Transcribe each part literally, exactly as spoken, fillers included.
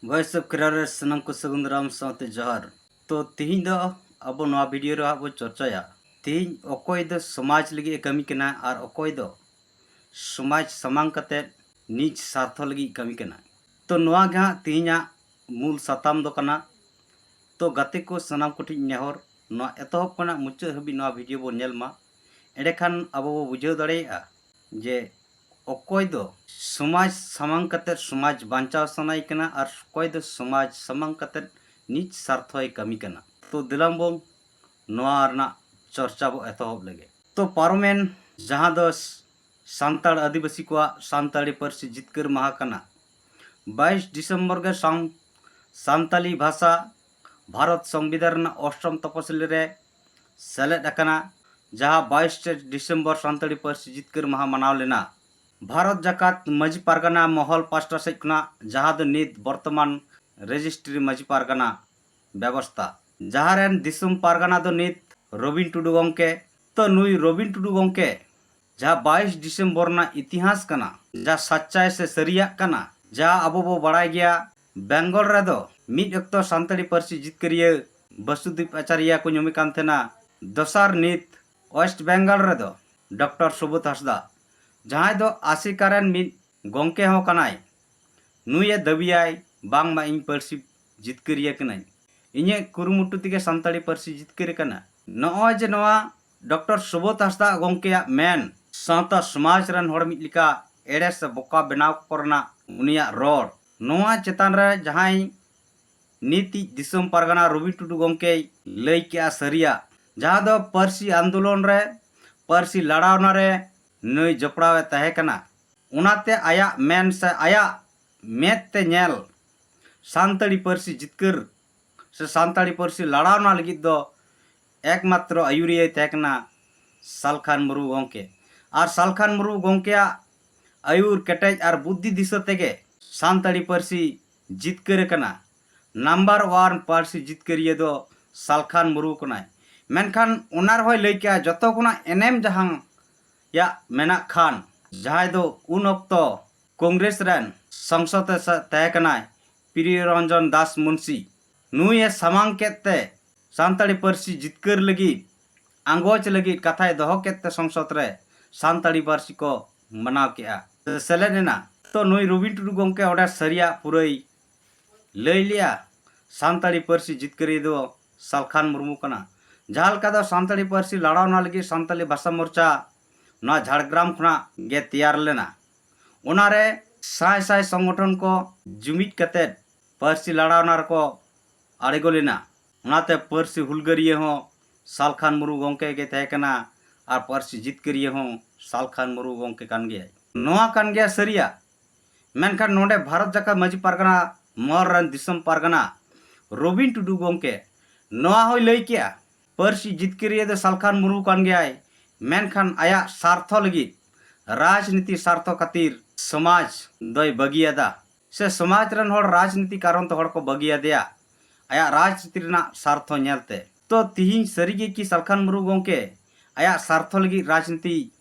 Voice of Kherwal ᱨᱮ ᱥᱟᱱᱟᱢ ᱠᱚ ᱥᱟᱹᱜᱩᱱ ᱫᱟᱨᱟᱢ ᱥᱟᱶᱛᱮ ᱡᱚᱦᱟᱨ᱾ ᱛᱚ ᱛᱤᱦᱤᱧ ᱫᱚ ᱟᱵᱚ ᱱᱚᱣᱟ ᱵᱷᱤᱰᱤᱭᱳ ᱨᱮ ᱦᱟᱸᱜ ᱵᱚ ᱪᱚᱨᱪᱟᱭᱟ, ᱛᱤᱦᱤᱧ ᱚᱠᱚᱭ ᱫᱚ ᱥᱚᱢᱟᱡᱽ ᱞᱟᱹᱜᱤᱫ ᱮ ᱠᱟᱹᱢᱤ ᱠᱟᱱᱟ ᱟᱨ ᱚᱠᱚᱭ ᱫᱚ ᱥᱚᱢᱟᱡᱽ ᱥᱟᱢᱟᱝ ᱠᱟᱛᱮ ᱱᱤᱡ ᱥᱟᱨᱛᱷᱚ ᱞᱟᱹᱜᱤᱫ ᱠᱟᱹᱢᱤ ᱠᱟᱱᱟ᱾ ᱛᱚ ᱱᱚᱣᱟ ᱜᱮ ᱦᱟᱸᱜ ᱛᱤᱦᱤᱧᱟᱜ ᱢᱩᱞ ᱥᱟᱛᱟᱢ ᱫᱚ ᱠᱟᱱᱟ᱾ ᱛᱚ ᱜᱟᱛᱮ ᱠᱚ ᱥᱟᱱᱟᱢ ᱠᱚᱴᱷᱮᱱ ᱱᱮᱦᱚᱨ, ᱱᱚᱣᱟ ᱮᱛᱚᱦᱚᱵ ᱠᱷᱚᱱᱟᱜ ᱢᱩᱪᱟᱹᱫ ᱦᱟᱹᱵᱤᱡ ᱱᱚᱣᱟ ᱵᱷᱤᱰᱤᱭᱳ ᱵᱚᱱ ᱧᱮᱞ ᱢᱟ᱾ ᱮᱸᱰᱮᱠᱷᱟᱱ ᱟᱵᱚ ᱵᱚ ᱵᱩᱡᱷᱟᱹᱣ ᱫᱟᱲᱮᱭᱟᱜᱼᱟ ᱡᱮ ᱚᱠᱚᱭ ᱫᱚ ᱥᱚᱢᱟᱡᱽ ᱥᱟᱢᱟᱝ ᱠᱟᱛᱮ ᱥᱚᱢᱟᱡᱽ ᱵᱟᱧᱪᱟᱣ ᱥᱟᱱᱟᱭᱮ ᱠᱟᱱᱟ ᱟᱨ ᱚᱠᱚᱭ ᱫᱚ ᱥᱚᱢᱟᱡᱽ ᱥᱟᱢᱟᱝ ᱠᱟᱛᱮ ᱱᱤᱡ ᱥᱟᱨᱛᱷᱚᱭ ᱠᱟᱹᱢᱤ ᱠᱟᱱᱟ᱾ ᱛᱚ ᱫᱮᱞᱟᱝ ᱵᱚᱱ ᱱᱚᱣᱟ ᱨᱮᱱᱟᱜ ᱪᱚᱨᱪᱟ ᱵᱚ ᱮᱛᱚᱦᱚᱵ ᱞᱮᱜᱮ᱾ ᱛᱚ ᱯᱟᱨᱚᱢᱮᱱ ᱡᱟᱦᱟᱸ ᱫᱚ ᱥᱟᱱᱛᱟᱲ ᱟᱹᱫᱤᱵᱟᱹᱥᱤ ᱠᱚᱣᱟᱜ ᱥᱟᱱᱛᱟᱲᱤ ᱯᱟᱹᱨᱥᱤ ᱡᱤᱛᱠᱟᱹᱨ ᱢᱟᱦᱟ ᱠᱟᱱᱟ, ᱵᱟᱭᱤᱥ ᱰᱤᱥᱮᱢᱵᱚᱨ ᱜᱮ ᱥᱟᱱ-, ᱥᱟᱱᱛᱟᱞᱤ ᱵᱷᱟᱥᱟ ᱵᱷᱟᱨᱚᱛ ᱥᱚᱝᱵᱤᱫᱷᱟᱱ ᱨᱮᱱᱟᱜ ᱚᱥᱴᱚᱢ ᱛᱚᱯᱚᱥᱤᱞᱤ ᱨᱮ ᱥᱮᱞᱮᱫ ᱟᱠᱟᱱᱟ, ᱡᱟᱦᱟᱸ ᱵᱟᱭᱤᱥ ᱰᱤᱥᱮᱢᱵᱚᱨ ᱥᱟᱱᱛᱟᱲᱤ ᱯᱟᱹᱨᱥᱤ ᱡᱤᱛᱠᱟᱹᱨ ᱢᱟᱦᱟ ᱢᱟᱱᱟᱣ ᱞᱮᱱᱟ᱾ ᱵᱷᱟᱨᱚᱛ ᱡᱟᱠᱟᱛ ᱢᱟᱹᱡᱷᱤ ᱯᱟᱨᱜᱟᱱᱟ ᱢᱚᱦᱚᱞ ᱯᱟᱥᱴᱟ ᱥᱮᱫ ᱠᱷᱚᱱᱟᱜ, ᱡᱟᱦᱟᱸ ᱫᱚ ᱱᱤᱛ ᱵᱚᱨᱛᱚᱢᱟᱱ ᱨᱮᱡᱤᱥᱴᱨᱤ ᱢᱟᱹᱡᱷᱤ ᱯᱟᱨᱜᱟᱱᱟ ᱵᱮᱵᱚᱥᱛᱟ, ᱡᱟᱦᱟᱸ ᱨᱮᱱ ᱫᱤᱥᱚᱢ ᱯᱟᱨᱜᱟᱱᱟ ᱫᱚ ᱱᱤᱛ ᱨᱚᱵᱤᱱ ᱴᱩᱰᱩ ᱜᱚᱢᱠᱮ᱾ ᱛᱚ ᱱᱩᱭ ᱨᱚᱵᱤᱱ ᱴᱩᱰᱩ ᱜᱚᱢᱠᱮ ᱡᱟᱦᱟᱸ ᱵᱟᱭᱤᱥ ᱰᱤᱥᱮᱢᱵᱚᱨ ᱨᱮᱱᱟᱜ ᱤᱛᱤᱦᱟᱥ ᱠᱟᱱᱟ, ᱡᱟᱦᱟᱸ ᱥᱟᱪᱪᱟᱭ ᱥᱮ ᱥᱟᱹᱨᱤᱭᱟᱜ ᱠᱟᱱᱟ, ᱡᱟᱦᱟᱸ ᱟᱵᱚ ᱵᱚ ᱵᱟᱲᱟᱭ ᱜᱮᱭᱟ, ᱵᱮᱝᱜᱚᱞ ᱨᱮᱫᱚ ᱢᱤᱫ ᱚᱠᱛᱚ ᱥᱟᱱᱛᱟᱲᱤ ᱯᱟᱹᱨᱥᱤ ᱡᱤᱛᱠᱟᱹᱨᱤᱭᱟᱹ ᱵᱟᱥᱩᱫᱮᱵ ᱟᱪᱟᱨᱭᱟ ᱠᱚ ᱧᱩᱢᱮ ᱠᱟᱱ ᱛᱟᱦᱮᱱᱟ᱾ ᱫᱚᱥᱟᱨ ᱱᱤᱛ ᱳᱭᱮᱥᱴ ᱵᱮᱝᱜᱚᱞ ᱨᱮᱫᱚ ᱰᱚᱠᱴᱚᱨ ᱥᱩᱵᱳᱫᱷ ᱦᱟᱸᱥᱫᱟ, ᱡᱟᱦᱟᱸᱭ ᱫᱚ ᱟᱥᱮᱠᱟ ᱨᱮᱱ ᱢᱤᱫ ᱜᱚᱢᱠᱮ ᱦᱚᱸ ᱠᱟᱱᱟᱭ, ᱱᱩᱭᱮ ᱫᱟᱹᱵᱤᱭᱟᱭ ᱵᱟᱝᱢᱟ ᱤᱧ ᱯᱟᱹᱨᱥᱤ ᱡᱤᱛᱠᱟᱹᱨᱤᱭᱟᱹ ᱠᱟᱹᱱᱟᱹᱧ, ᱤᱧᱟᱹᱜ ᱠᱩᱨᱩᱢᱩᱴᱩ ᱛᱮᱜᱮ ᱥᱟᱱᱛᱟᱲᱤ ᱯᱟᱹᱨᱥᱤ ᱡᱤᱛᱠᱟᱹᱨ ᱠᱟᱱᱟ᱾ ᱱᱚᱜᱼᱚᱭ ᱡᱮ ᱱᱚᱣᱟ ᱰᱚᱠᱴᱚᱨ ᱥᱩᱵᱳᱫᱷ ᱦᱟᱸᱥᱫᱟ ᱜᱚᱢᱠᱮᱭᱟᱜ ᱢᱮᱱ ᱥᱟᱶᱛᱟ ᱥᱚᱢᱟᱡᱽ ᱨᱮᱱ ᱦᱚᱲ ᱢᱤᱫ ᱞᱮᱠᱟ ᱮᱲᱮ ᱥᱮ ᱵᱚᱠᱟ ᱵᱮᱱᱟᱣ ᱠᱚ ᱨᱮᱱᱟᱜ ᱩᱱᱤᱭᱟᱜ ᱨᱚᱲ, ᱱᱚᱣᱟ ᱪᱮᱛᱟᱱ ᱨᱮ ᱡᱟᱦᱟᱸᱭ ᱱᱤᱛᱤᱡ ᱫᱤᱥᱚᱢ ᱯᱟᱨᱜᱟᱱᱟ ᱨᱚᱵᱤ ᱴᱩᱰᱩ ᱜᱚᱢᱠᱮᱭ ᱞᱟᱹᱭ ᱠᱮᱜᱼᱟ ᱥᱟᱹᱨᱤᱭᱟᱜ, ᱡᱟᱦᱟᱸ ᱫᱚ ᱯᱟᱹᱨᱥᱤ ᱟᱱᱫᱳᱞᱚᱱ ᱨᱮ, ᱯᱟᱹᱨᱥᱤ ᱞᱟᱲᱟᱣᱱᱟ ᱨᱮ ᱱᱩᱭ ᱡᱚᱯᱲᱟᱣ ᱮ ᱛᱟᱦᱮᱸ ᱠᱟᱱᱟ᱾ ᱚᱱᱟᱛᱮ ᱟᱭᱟᱜ ᱢᱮᱱ ᱥᱮ ᱟᱭᱟᱜ ᱢᱮᱫ ᱛᱮ ᱧᱮᱞ ᱥᱟᱱᱛᱟᱲᱤ ᱯᱟᱹᱨᱥᱤ ᱡᱤᱛᱠᱟᱹᱨ ᱥᱮ ᱥᱟᱱᱛᱟᱲᱤ ᱯᱟᱹᱨᱥᱤ ᱞᱟᱲᱟᱣᱱᱟ ᱞᱟᱹᱜᱤᱫ ᱫᱚ ᱮᱠᱢᱟᱛᱨᱚ ᱟᱹᱭᱩᱨᱤᱭᱟᱹᱭ ᱛᱟᱦᱮᱸ ᱠᱟᱱᱟ ᱥᱟᱞᱠᱷᱟᱱ ᱢᱩᱨᱢᱩ ᱜᱚᱢᱠᱮ᱾ ᱟᱨ ᱥᱟᱞᱠᱷᱟᱱ ᱢᱩᱨᱢᱩ ᱜᱚᱢᱠᱮᱭᱟᱜ ᱟᱹᱭᱩᱨ ᱠᱮᱴᱮᱡ ᱟᱨ ᱵᱩᱫᱽᱫᱷᱤ ᱫᱤᱥᱟᱹ ᱛᱮᱜᱮ ᱥᱟᱱᱛᱟᱲᱤ ᱯᱟᱹᱨᱥᱤ ᱡᱤᱛᱠᱟᱹᱨ ᱟᱠᱟᱱᱟ᱾ ᱱᱟᱢᱵᱟᱨ ᱳᱣᱟᱱ ᱯᱟᱹᱨᱥᱤ ᱡᱤᱛᱠᱟᱹᱨᱤᱭᱟᱹ ᱫᱚ ᱥᱟᱞᱠᱷᱟᱱ ᱢᱩᱨᱢᱩ ᱠᱟᱱᱟᱭ᱾ ᱢᱮᱱᱠᱷᱟᱱ ᱚᱱᱟ ᱨᱮᱦᱚᱸᱭ ᱞᱟᱹᱭ ᱠᱮᱜᱼᱟ, ᱡᱚᱛᱚ ᱠᱷᱚᱱᱟᱜ ᱮᱱᱮᱢ ᱡᱟᱦᱟᱸ ᱭᱟᱜ ᱢᱮᱱᱟᱜ ᱠᱷᱟᱱ, ᱡᱟᱦᱟᱸᱭ ᱫᱚ ᱩᱱ ᱚᱠᱛᱚ ᱠᱚᱝᱜᱨᱮᱥ ᱨᱮᱱ ᱥᱚᱝᱥᱚᱫ ᱨᱮ ᱥᱟ-, ᱛᱟᱦᱮᱸ ᱠᱟᱱᱟᱭ, ᱯᱨᱤᱭᱚ ᱨᱚᱧᱡᱚᱱ ᱫᱟᱥ ᱢᱩᱱᱥᱤ, ᱱᱩᱭᱮ ᱥᱟᱢᱟᱝ ᱠᱮᱫ ᱛᱮ ᱥᱟᱱᱛᱟᱲᱤ ᱯᱟᱹᱨᱥᱤ ᱡᱤᱛᱠᱟᱹᱨ ᱞᱟᱹᱜᱤᱫ ᱟᱸᱜᱚᱪ ᱞᱟᱹᱜᱤᱫ ᱠᱟᱛᱷᱟᱭ ᱫᱚᱦᱚ ᱠᱮᱫ ᱛᱮ ᱥᱚᱝᱥᱚᱫ ᱨᱮ ᱥᱟᱱᱛᱟᱲᱤ ᱯᱟᱹᱨᱥᱤ ᱠᱚ ᱢᱟᱱᱟᱣ ᱠᱮᱜᱼᱟ, ᱥᱮᱞᱮᱫ ᱮᱱᱟ᱾ ᱛᱚ ᱱᱩᱭ ᱨᱚᱵᱤᱱ ᱴᱩᱰᱩ ᱜᱚᱢᱠᱮ ᱚᱸᱰᱮ ᱥᱟᱹᱨᱤᱭᱟᱜ ᱯᱩᱨᱟᱹᱭ ᱞᱟᱹᱭ ᱞᱮᱜᱼᱟ, ᱥᱟᱱᱛᱟᱲᱤ ᱯᱟᱹᱨᱥᱤ ᱡᱤᱛᱠᱟᱹᱨᱤᱭᱟᱹ ᱫᱚ ᱥᱟᱞᱠᱷᱟᱱ ᱢᱩᱨᱢᱩ ᱠᱟᱱᱟ᱾ ᱡᱟᱦᱟᱸ ᱞᱮᱠᱟ ᱫᱚ ᱥᱟᱱᱛᱟᱲᱤ ᱯᱟᱹᱨᱥᱤ ᱞᱟᱲᱟᱣᱱᱟ ᱞᱟᱹᱜᱤᱫ ᱥᱟᱱᱛᱟᱲᱤ ᱵᱷᱟᱥᱟ ᱢᱳᱨᱪᱟ ᱱᱚᱣᱟ ᱡᱷᱟᱲᱜᱨᱟᱢ ᱠᱷᱚᱱᱟᱜ ᱜᱮ ᱛᱮᱭᱟᱨ ᱞᱮᱱᱟ᱾ ᱚᱱᱟᱨᱮ ᱥᱟᱭ ᱥᱟᱭ ᱥᱚᱝᱜᱚᱴᱷᱚᱱ ᱠᱚ ᱡᱩᱢᱤᱫ ᱠᱟᱛᱮᱫ ᱯᱟᱹᱨᱥᱤ ᱞᱟᱲᱟᱣᱱᱟ ᱨᱮᱠᱚ ᱟᱬᱜᱚ ᱞᱮᱱᱟ᱾ ᱚᱱᱟᱛᱮ ᱯᱟᱹᱨᱥᱤ ᱦᱩᱞᱜᱟᱹᱨᱤᱭᱟᱹ ᱦᱚᱸ ᱥᱟᱞᱠᱷᱟᱱ ᱢᱩᱨᱢᱩ ᱜᱚᱢᱠᱮ ᱜᱮ ᱛᱟᱦᱮᱸ ᱠᱟᱱᱟ ᱟᱨ ᱯᱟᱹᱨᱥᱤ ᱡᱤᱛᱠᱟᱹᱨᱤᱭᱟᱹ ᱦᱚᱸ ᱥᱟᱞᱠᱷᱟᱱ ᱢᱩᱨᱢᱩ ᱜᱚᱢᱠᱮ ᱠᱟᱱ ᱜᱮᱭᱟᱭ᱾ ᱱᱚᱣᱟ ᱠᱟᱱ ᱜᱮᱭᱟ ᱥᱟᱹᱨᱤᱭᱟᱜ᱾ ᱢᱮᱱᱠᱷᱟᱱ ᱱᱚᱰᱮ ᱵᱷᱟᱨᱚᱛ ᱡᱟᱠᱟᱛ ᱢᱟᱹᱡᱷᱤ ᱯᱟᱨᱜᱟᱱᱟ ᱢᱚᱦᱚᱞ ᱨᱮᱱ ᱫᱤᱥᱚᱢ ᱯᱟᱨᱜᱟᱱᱟ ᱨᱚᱵᱤᱱ ᱴᱩᱰᱩ ᱜᱚᱢᱠᱮ ᱱᱚᱣᱟ ᱦᱚᱸᱭ ᱞᱟᱹᱭ ᱠᱮᱜᱼᱟ, ᱯᱟᱹᱨᱥᱤ ᱡᱤᱛᱠᱟᱹᱨᱤᱭᱟᱹ ᱫᱚ ᱥᱟᱞᱠᱷᱟᱱ ᱢᱩᱨᱢᱩ ᱠᱟᱱ ᱜᱮᱭᱟᱭ, ᱢᱮᱱᱠᱷᱟᱱ ᱟᱭᱟᱜ ᱥᱟᱨᱛᱷᱚ ᱞᱟᱹᱜᱤᱫ, ᱨᱟᱡᱽᱱᱤᱛᱤ ᱥᱟᱨᱛᱷᱚ ᱠᱷᱟᱹᱛᱤᱨ ᱥᱚᱢᱟᱡᱽ ᱫᱚᱭ ᱵᱟᱹᱜᱤᱭᱟᱫᱟ, ᱥᱮ ᱥᱚᱢᱟᱡᱽ ᱨᱮᱱ ᱦᱚᱲ ᱨᱟᱡᱽᱱᱤᱛᱤ ᱠᱟᱨᱚᱱ ᱛᱮ ᱦᱚᱲ ᱠᱚ ᱵᱟᱹᱜᱤᱭᱟᱫᱮᱭᱟ ᱟᱭᱟᱜ ᱨᱟᱡᱽᱱᱤᱛᱤ ᱨᱮᱱᱟᱜ ᱥᱟᱨᱛᱷᱚ ᱧᱮᱞᱛᱮ᱾ ᱛᱚ ᱛᱤᱦᱤᱧ ᱥᱟᱹᱨᱤᱜᱮ ᱠᱤ ᱥᱟᱞᱠᱷᱟᱱ ᱢᱩᱨᱢᱩ ᱜᱚᱢᱠᱮ ᱟᱭᱟᱜ ᱥᱟᱨᱛᱷᱚ ᱞᱟᱹᱜᱤᱫ ᱨᱟᱡᱽᱱᱤᱛᱤ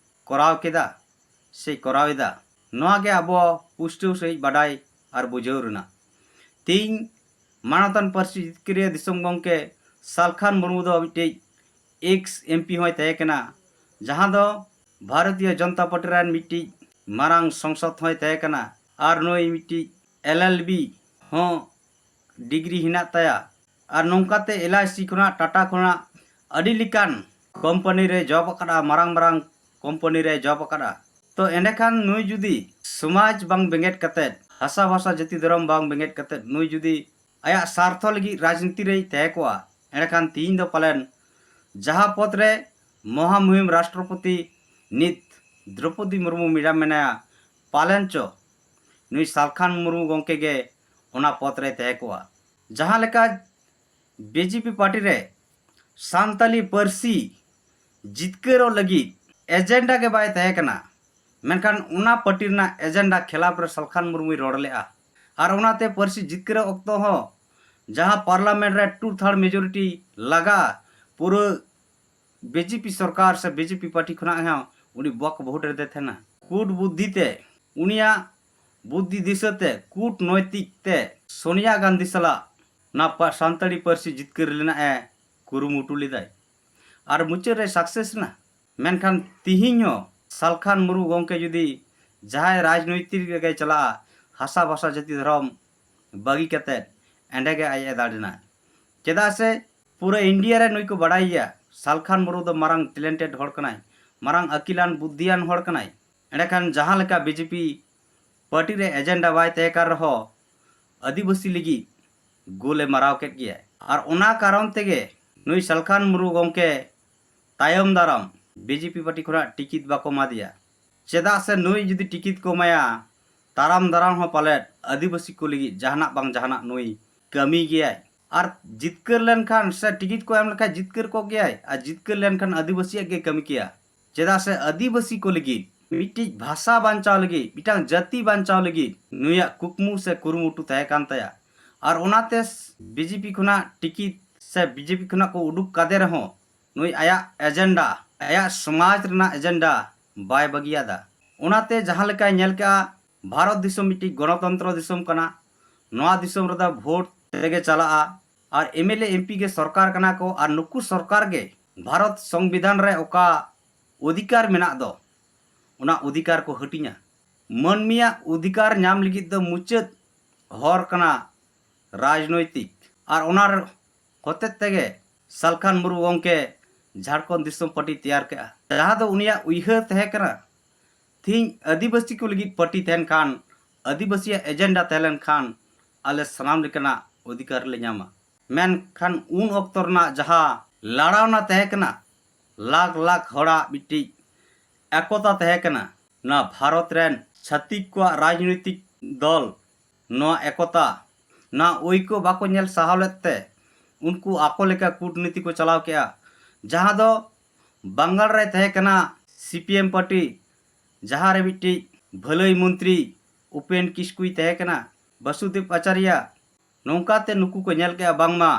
ᱠᱚᱨᱟᱣ ᱠᱮᱫᱟ ᱥᱮ ᱠᱚᱨᱟᱣ ᱮᱫᱟ? ᱱᱚᱣᱟ ᱜᱮ ᱟᱵᱚ ᱯᱩᱥᱴᱟᱹᱣ ᱥᱟᱺᱦᱤᱡ ᱵᱟᱰᱟᱭ ᱟᱨ ᱵᱩᱡᱷᱟᱹᱣ ᱨᱮᱱᱟᱜ᱾ ᱛᱤᱦᱤᱧ ᱢᱟᱱᱚᱛᱟᱱ ᱯᱟᱹᱨᱥᱤ ᱡᱤᱛᱠᱟᱹᱨᱤᱭᱟᱹ ᱫᱤᱥᱚᱢ ᱜᱚᱢᱠᱮ ᱥᱟᱞᱠᱷᱟᱱ ᱢᱩᱨᱢᱩ ᱫᱚ ᱢᱤᱫᱴᱤᱡ ᱮᱠᱥ ᱮᱢᱯᱤ ᱦᱚᱸᱭ ᱛᱟᱦᱮᱸ ᱠᱟᱱᱟ, ᱡᱟᱦᱟᱸ ᱫᱚ ᱵᱷᱟᱨᱚᱛᱤᱭᱚ ᱡᱚᱱᱚᱛᱟ ᱯᱟᱨᱴᱤ ᱨᱮᱱ ᱢᱤᱫᱴᱤᱡ ᱢᱟᱨᱟᱝ ᱥᱚᱝᱥᱚᱫ ᱦᱚᱸᱭ ᱛᱟᱦᱮᱸ ᱠᱟᱱᱟ, ᱟᱨ ᱱᱩᱭ ᱢᱤᱫᱴᱤᱡ ᱮᱞ ᱮᱞ ᱵᱤ ᱦᱚᱸ ᱰᱤᱜᱽᱨᱤ ᱦᱮᱱᱟᱜ ᱛᱟᱭᱟ᱾ ᱟᱨ ᱱᱚᱝᱠᱟᱛᱮ ᱮᱞ ᱟᱭ ᱥᱤ ᱠᱷᱚᱱᱟᱜ, ᱴᱟᱴᱟ ᱠᱷᱚᱱᱟᱜ ᱟᱹᱰᱤ ᱞᱮᱠᱟᱱ ᱠᱳᱢᱯᱟᱱᱤ ᱨᱮ ᱡᱚᱵ ᱟᱠᱟᱫᱼᱟ, ᱢᱟᱨᱟᱝ ᱢᱟᱨᱟᱝ ᱠᱳᱢᱯᱟᱱᱤ ᱨᱮ ᱡᱚᱵ ᱟᱠᱟᱫᱼᱟ᱾ ᱛᱚ ᱮᱸᱰᱮᱠᱷᱟᱱ ᱱᱩᱭ ᱡᱩᱫᱤ ᱥᱚᱢᱟᱡᱽ ᱵᱟᱝ ᱵᱮᱸᱜᱮᱫ ᱠᱟᱛᱮᱫ, ᱦᱟᱥᱟ ᱵᱷᱟᱥᱟ ᱡᱟᱹᱛᱤ ᱫᱷᱚᱨᱚᱢ ᱵᱟᱝ ᱵᱮᱸᱜᱮᱫ ᱠᱟᱛᱮᱫ ᱱᱩᱭ ᱡᱩᱫᱤ ᱟᱭᱟᱜ ᱥᱟᱨᱛᱷᱚ ᱞᱟᱹᱜᱤᱫ ᱨᱟᱡᱽᱱᱤᱛᱤ ᱨᱮᱭ ᱛᱟᱦᱮᱸ ᱠᱚᱜᱼᱟ, ᱮᱸᱰᱮᱠᱷᱟᱱ ᱛᱤᱦᱤᱧ ᱫᱚ ᱯᱟᱞᱮᱱ ᱡᱟᱦᱟᱸ ᱯᱚᱫᱽ ᱨᱮ ᱢᱚᱦᱟᱢᱩᱦᱤᱢ ᱨᱟᱥᱴᱨᱚᱯᱚᱛᱤ ᱱᱤᱛ ᱫᱨᱚᱯᱚᱫᱤ ᱢᱩᱨᱢᱩ ᱢᱮᱰᱟᱢ ᱢᱮᱱᱟᱭᱟ, ᱯᱟᱞᱮᱱ ᱪᱚ ᱱᱩᱭ ᱥᱟᱞᱠᱷᱟᱱ ᱢᱩᱨᱢᱩ ᱜᱚᱢᱠᱮ ᱜᱮ ᱚᱱᱟ ᱯᱚᱫᱽ ᱨᱮ ᱛᱟᱦᱮᱸ ᱠᱚᱜᱼᱟ᱾ ᱡᱟᱦᱟᱸ ᱞᱮᱠᱟ ᱵᱤ ᱡᱮ ᱯᱤ ᱯᱟᱨᱴᱤ ᱨᱮ ᱥᱟᱱᱛᱟᱞᱤ ᱯᱟᱹᱨᱥᱤ ᱡᱤᱛᱠᱟᱹᱨᱚᱜ ᱞᱟᱹᱜᱤᱫ ᱮᱡᱮᱱᱰᱟ ᱜᱮ ᱵᱟᱭ ᱛᱟᱦᱮᱸ ᱠᱟᱱᱟ, ᱢᱮᱱᱠᱷᱟᱱ ᱚᱱᱟ ᱯᱟᱨᱴᱤ ᱨᱮᱱᱟᱜ ᱮᱡᱮᱱᱰᱟ ᱠᱷᱮᱞᱟᱯ ᱨᱮ ᱥᱟᱞᱠᱷᱟᱱ ᱢᱩᱨᱢᱩᱭ ᱨᱚᱲ ᱞᱮᱜᱼᱟ᱾ ᱟᱨ ᱚᱱᱟᱛᱮ ᱯᱟᱹᱨᱥᱤ ᱡᱤᱛᱠᱟᱹᱨᱚᱜ ᱚᱠᱛᱚ ᱦᱚᱸ ᱡᱟᱦᱟᱸ ᱯᱟᱨᱞᱟᱢᱮᱱᱴ ᱨᱮ ᱴᱩ ᱛᱷᱟᱨᱰ ᱢᱮᱡᱚᱨᱤᱴᱤ ᱞᱟᱜᱟᱜᱼᱟ, ᱯᱩᱨᱟᱹ ᱵᱤ ᱡᱮ ᱯᱤ ᱥᱚᱨᱠᱟᱨ ᱥᱮ ᱵᱤ ᱡᱮ ᱯᱤ ᱯᱟᱨᱴᱤ ᱠᱷᱚᱱᱟᱜ ᱦᱚᱸ ᱩᱱᱤ ᱵᱟᱠ ᱵᱷᱳᱴ ᱨᱮᱫᱮ ᱛᱟᱦᱮᱱᱟ᱾ ᱠᱩᱴ ᱵᱩᱫᱽᱫᱷᱤ ᱛᱮ ᱩᱱᱤᱭᱟᱜ ᱵᱩᱫᱽᱫᱷᱤ ᱫᱤᱥᱟᱹᱛᱮ, ᱠᱩᱴᱱᱳᱭᱛᱤᱠ ᱛᱮ ᱥᱳᱱᱤᱭᱟ ᱜᱟᱱᱫᱷᱤ ᱥᱟᱞᱟᱜ ᱱᱟ ᱯᱟ-, ᱥᱟᱱᱛᱟᱲᱤ ᱯᱟᱹᱨᱥᱤ ᱡᱤᱛᱠᱟᱹᱨ ᱨᱮᱱᱟᱜ ᱮ ᱠᱩᱨᱩᱢᱩᱴᱩ ᱞᱮᱫᱟᱭ᱾ ᱟᱨ ᱢᱩᱪᱟᱹᱫ ᱨᱮ success ᱮᱱᱟ᱾ ᱢᱮᱱᱠᱷᱟᱱ ᱛᱤᱦᱤᱧ ᱦᱚᱸ ᱥᱟᱞᱠᱷᱟᱱ ᱢᱩᱨᱢᱩ ᱜᱚᱢᱠᱮ ᱡᱩᱫᱤ ᱡᱟᱦᱟᱸᱭ ᱨᱟᱡᱽᱱᱳᱭᱛᱤᱠ ᱨᱮᱜᱮᱭ ᱪᱟᱞᱟᱜᱼᱟ, ᱦᱟᱥᱟ ᱵᱷᱟᱥᱟ ᱡᱟᱹᱛᱤ ᱫᱷᱚᱨᱚᱢ ᱵᱟᱹᱜᱤ ᱠᱟᱛᱮᱫ ᱮᱸᱰᱮ ᱜᱮ ᱟᱡ ᱮ ᱫᱟᱲᱮᱱᱟ᱾ ᱪᱮᱫᱟᱜ ᱥᱮ ᱯᱩᱨᱟᱹ ᱤᱱᱰᱤᱭᱟ ᱨᱮ ᱱᱩᱭ ᱠᱚ ᱵᱟᱲᱟᱭᱮᱭᱟ, ᱥᱟᱞᱠᱷᱟᱱ ᱢᱩᱨᱢᱩ ᱫᱚ ᱢᱟᱨᱟᱝ talented ᱦᱚᱲ ᱠᱟᱱᱟᱭ, ᱢᱟᱨᱟᱝ ᱟᱹᱠᱤᱞᱟᱱ ᱵᱩᱫᱽᱫᱷᱤᱭᱟᱱ ᱦᱚᱲ ᱠᱟᱱᱟᱭ᱾ ᱮᱸᱰᱮᱠᱷᱟᱱ ᱡᱟᱦᱟᱸ ᱞᱮᱠᱟ ᱵᱤᱡᱮᱯᱤ ᱯᱟᱨᱴᱤ ᱨᱮ ᱮᱡᱮᱱᱰᱟ ᱵᱟᱭ ᱛᱟᱦᱮᱸ ᱠᱟᱱ ᱨᱮᱦᱚᱸ, ᱟᱹᱫᱤᱵᱟᱹᱥᱤ ᱞᱟᱹᱜᱤᱫ ᱜᱳᱞᱮ ᱢᱟᱨᱟᱣ ᱠᱮᱫ ᱜᱮᱭᱟ᱾ ᱟᱨ ᱚᱱᱟ ᱠᱟᱨᱚᱱ ᱛᱮᱜᱮ ᱱᱩᱭ ᱥᱟᱞᱠᱷᱟᱱ ᱢᱩᱨᱢᱩ ᱜᱚᱢᱠᱮ ᱛᱟᱭᱚᱢ ᱫᱟᱨᱟᱢ ᱵᱤᱡᱮᱯᱤ ᱯᱟᱨᱴᱤ ᱠᱷᱚᱱᱟᱜ ᱴᱤᱠᱤᱴ ᱵᱟᱠᱚ ᱮᱢᱟ ᱫᱮᱭᱟ᱾ ᱪᱮᱫᱟᱜ ᱥᱮ ᱱᱩᱭ ᱡᱩᱫᱤ ᱴᱤᱠᱤᱴ ᱠᱚ ᱮᱢᱟᱭᱟ, ᱛᱟᱭᱚᱢ ᱫᱟᱨᱟᱢ ᱦᱚᱸ ᱯᱟᱞᱮᱫ ᱟᱹᱫᱤᱵᱟᱹᱥᱤ ᱠᱚ ᱞᱟᱹᱜᱤᱫ ᱡᱟᱦᱟᱱᱟᱜ ᱵᱟᱝ ᱡᱟᱦᱟᱱᱟᱜ ᱱᱩᱭ ᱠᱟᱹᱢᱤ ᱜᱮᱭᱟᱭ᱾ ᱟᱨ ᱡᱤᱛᱠᱟᱹᱨ ᱞᱮᱱᱠᱷᱟᱱ ᱥᱮ ᱴᱤᱠᱤᱴ ᱠᱚ ᱮᱢ ᱞᱮᱠᱷᱟᱱ ᱡᱤᱛᱠᱟᱹᱨ ᱠᱚᱜ ᱜᱮᱭᱟᱭ, ᱟᱨ ᱡᱤᱛᱠᱟᱹᱨ ᱞᱮᱱᱠᱷᱟᱱ ᱟᱹᱫᱤᱵᱟᱹᱥᱤᱭᱟᱜ ᱜᱮ ᱠᱟᱹᱢᱤ ᱠᱮᱭᱟ᱾ ᱪᱮᱫᱟᱜ ᱥᱮ ᱟᱹᱫᱤᱵᱟᱹᱥᱤ ᱠᱚ ᱞᱟᱹᱜᱤᱫ, ᱢᱤᱫᱴᱤᱡ ᱵᱷᱟᱥᱟ ᱵᱟᱧᱪᱟᱣ ᱞᱟᱹᱜᱤᱫ, ᱢᱤᱫᱴᱟᱝ ᱡᱟᱹᱛᱤ ᱵᱟᱧᱪᱟᱣ ᱞᱟᱹᱜᱤᱫ ᱱᱩᱭᱟᱜ ᱠᱩᱠᱢᱩ ᱥᱮ ᱠᱩᱨᱩᱢᱩᱴᱩ ᱛᱟᱦᱮᱸ ᱠᱟᱱ ᱛᱟᱭᱟ᱾ ᱟᱨ ᱚᱱᱟᱛᱮ ᱵᱤᱡᱮᱯᱤ ᱠᱷᱚᱱᱟᱜ ᱴᱤᱠᱤᱴ ᱥᱮ ᱵᱤᱡᱮᱯᱤ ᱠᱷᱚᱱᱟᱜ ᱠᱚ ᱩᱰᱩᱠ ᱠᱟᱫᱮ ᱨᱮᱦᱚᱸ, ᱱᱩᱭ ᱟᱭᱟᱜ ᱮᱡᱮᱱᱰᱟ, ᱟᱭᱟᱜ ᱥᱚᱢᱟᱡᱽ ᱨᱮᱱᱟᱜ ᱮᱡᱮᱱᱰᱟ ᱵᱟᱭ ᱵᱟᱹᱜᱤᱭᱟᱫᱟ᱾ ᱚᱱᱟᱛᱮ ᱡᱟᱦᱟᱸ ᱞᱮᱠᱟᱭ ᱧᱮᱞ ᱠᱮᱜᱼᱟ, ᱵᱷᱟᱨᱚᱛ ᱫᱤᱥᱚᱢ ᱢᱤᱫᱴᱤᱡ ᱜᱚᱱᱚᱛᱚᱱᱛᱨᱚ ᱫᱤᱥᱚᱢ ᱠᱟᱱᱟ, ᱱᱚᱣᱟ ᱫᱤᱥᱚᱢ ᱨᱮᱫᱚ ᱵᱷᱳᱴ ᱛᱮᱜᱮ ᱪᱟᱞᱟᱜᱼᱟ᱾ ᱟᱨ M L A, M P ᱜᱮ ᱥᱚᱨᱠᱟᱨ ᱠᱟᱱᱟ ᱠᱚ, ᱟᱨ ᱱᱩᱠᱩ ᱥᱚᱨᱠᱟᱨ ᱜᱮ ᱵᱷᱟᱨᱚᱛ ᱥᱚᱝᱵᱤᱫᱷᱟᱱ ᱨᱮ ᱚᱠᱟ ᱚᱫᱷᱤᱠᱟᱨ ᱢᱮᱱᱟᱜ ᱫᱚ, ᱚᱱᱟ ᱚᱫᱷᱤᱠᱟᱨ ᱠᱚ ᱦᱟᱹᱴᱤᱧᱟ᱾ ᱢᱟᱹᱱᱢᱤᱭᱟᱜ ᱚᱫᱷᱤᱠᱟᱨ ᱧᱟᱢ ᱞᱟᱹᱜᱤᱫ ᱫᱚ ᱢᱩᱪᱟᱹᱫ ᱦᱚᱨ ᱠᱟᱱᱟ ᱨᱟᱡᱽᱱᱳᱭᱛᱤᱠ᱾ ᱟᱨ ᱚᱱᱟ ᱦᱚᱛᱮᱡ ᱛᱮᱜᱮ ᱥᱟᱞᱠᱷᱟᱱ ᱢᱩᱨᱢᱩ ᱜᱚᱢᱠᱮ ᱡᱷᱟᱲᱠᱷᱚᱸᱰ ᱫᱤᱥᱚᱢ ᱯᱟᱨᱴᱤ ᱛᱮᱭᱟᱨ ᱠᱮᱜᱼᱟ, ᱡᱟᱦᱟᱸ ᱫᱚ ᱩᱱᱤᱭᱟᱜ ᱩᱭᱦᱟᱹᱨ ᱛᱟᱦᱮᱸ ᱠᱟᱱᱟ, ᱛᱤᱦᱤᱧ ᱟᱹᱫᱤᱵᱟᱹᱥᱤ ᱠᱚ ᱞᱟᱹᱜᱤᱫ ᱯᱟᱨᱴᱤ ᱛᱟᱦᱮᱱ ᱠᱷᱟᱱ, ᱟᱹᱫᱤᱵᱟᱹᱥᱤᱭᱟᱜ ᱮᱡᱮᱱᱰᱟ ᱛᱟᱦᱮᱸ ᱞᱮᱱ ᱠᱷᱟᱱ, ᱟᱞᱮ ᱥᱟᱱᱟᱢ ᱞᱮᱠᱟᱱᱟᱜ ᱚᱫᱷᱤᱠᱟᱨ ᱞᱮ ᱧᱟᱢᱟ᱾ ᱢᱮᱱᱠᱷᱟᱱ ᱩᱱ ᱚᱠᱛᱚ ᱨᱮᱱᱟᱜ ᱡᱟᱦᱟᱸ ᱞᱟᱲᱟᱣᱱᱟ ᱛᱟᱦᱮᱸ ᱠᱟᱱᱟ, ᱞᱟᱠᱷ ᱞᱟᱠᱷ ᱦᱚᱲᱟᱜ ᱢᱤᱫᱴᱤᱡ ᱮᱠᱚᱛᱟ ᱛᱟᱦᱮᱸ ᱠᱟᱱᱟ᱾ ᱱᱚᱣᱟ ᱵᱷᱟᱨᱚᱛ ᱨᱮᱱ ᱪᱷᱟᱹᱛᱤᱠ ᱠᱚᱣᱟᱜ ᱨᱟᱡᱽᱱᱳᱭᱛᱤᱠ ᱫᱚᱞ ᱱᱚᱣᱟ ᱮᱠᱚᱛᱟ, ᱱᱚᱣᱟ ᱳᱭᱠᱚ ᱵᱟᱠᱚ ᱧᱮᱞ ᱥᱟᱦᱟᱣ ᱞᱮᱫ ᱛᱮ ᱩᱱᱠᱩ ᱟᱠᱚ ᱞᱮᱠᱟ ᱠᱩᱴᱱᱤᱛᱤ ᱠᱚ ᱪᱟᱞᱟᱣ ᱠᱮᱜᱼᱟ, ᱡᱟᱦᱟᱸ ᱫᱚ ᱵᱟᱝᱜᱟᱞ ᱨᱮ ᱛᱟᱦᱮᱸ ᱠᱟᱱᱟ ᱥᱤ ᱯᱤ ᱮᱢ ᱯᱟᱨᱴᱤ, ᱡᱟᱦᱟᱸ ᱨᱮ ᱢᱤᱫᱴᱤᱡ ᱵᱷᱟᱹᱞᱟᱹᱭ ᱢᱚᱱᱛᱨᱤ ᱩᱯᱮᱱ ᱠᱤᱥᱠᱩᱭ ᱛᱟᱦᱮᱸ ᱠᱟᱱᱟ, ᱵᱟᱥᱩᱫᱮᱵ ᱟᱪᱟᱨᱭᱟ᱾ ᱱᱚᱝᱠᱟᱛᱮ ᱱᱩᱠᱩ ᱠᱚ ᱧᱮᱞ ᱠᱮᱜᱼᱟ ᱵᱟᱝᱢᱟ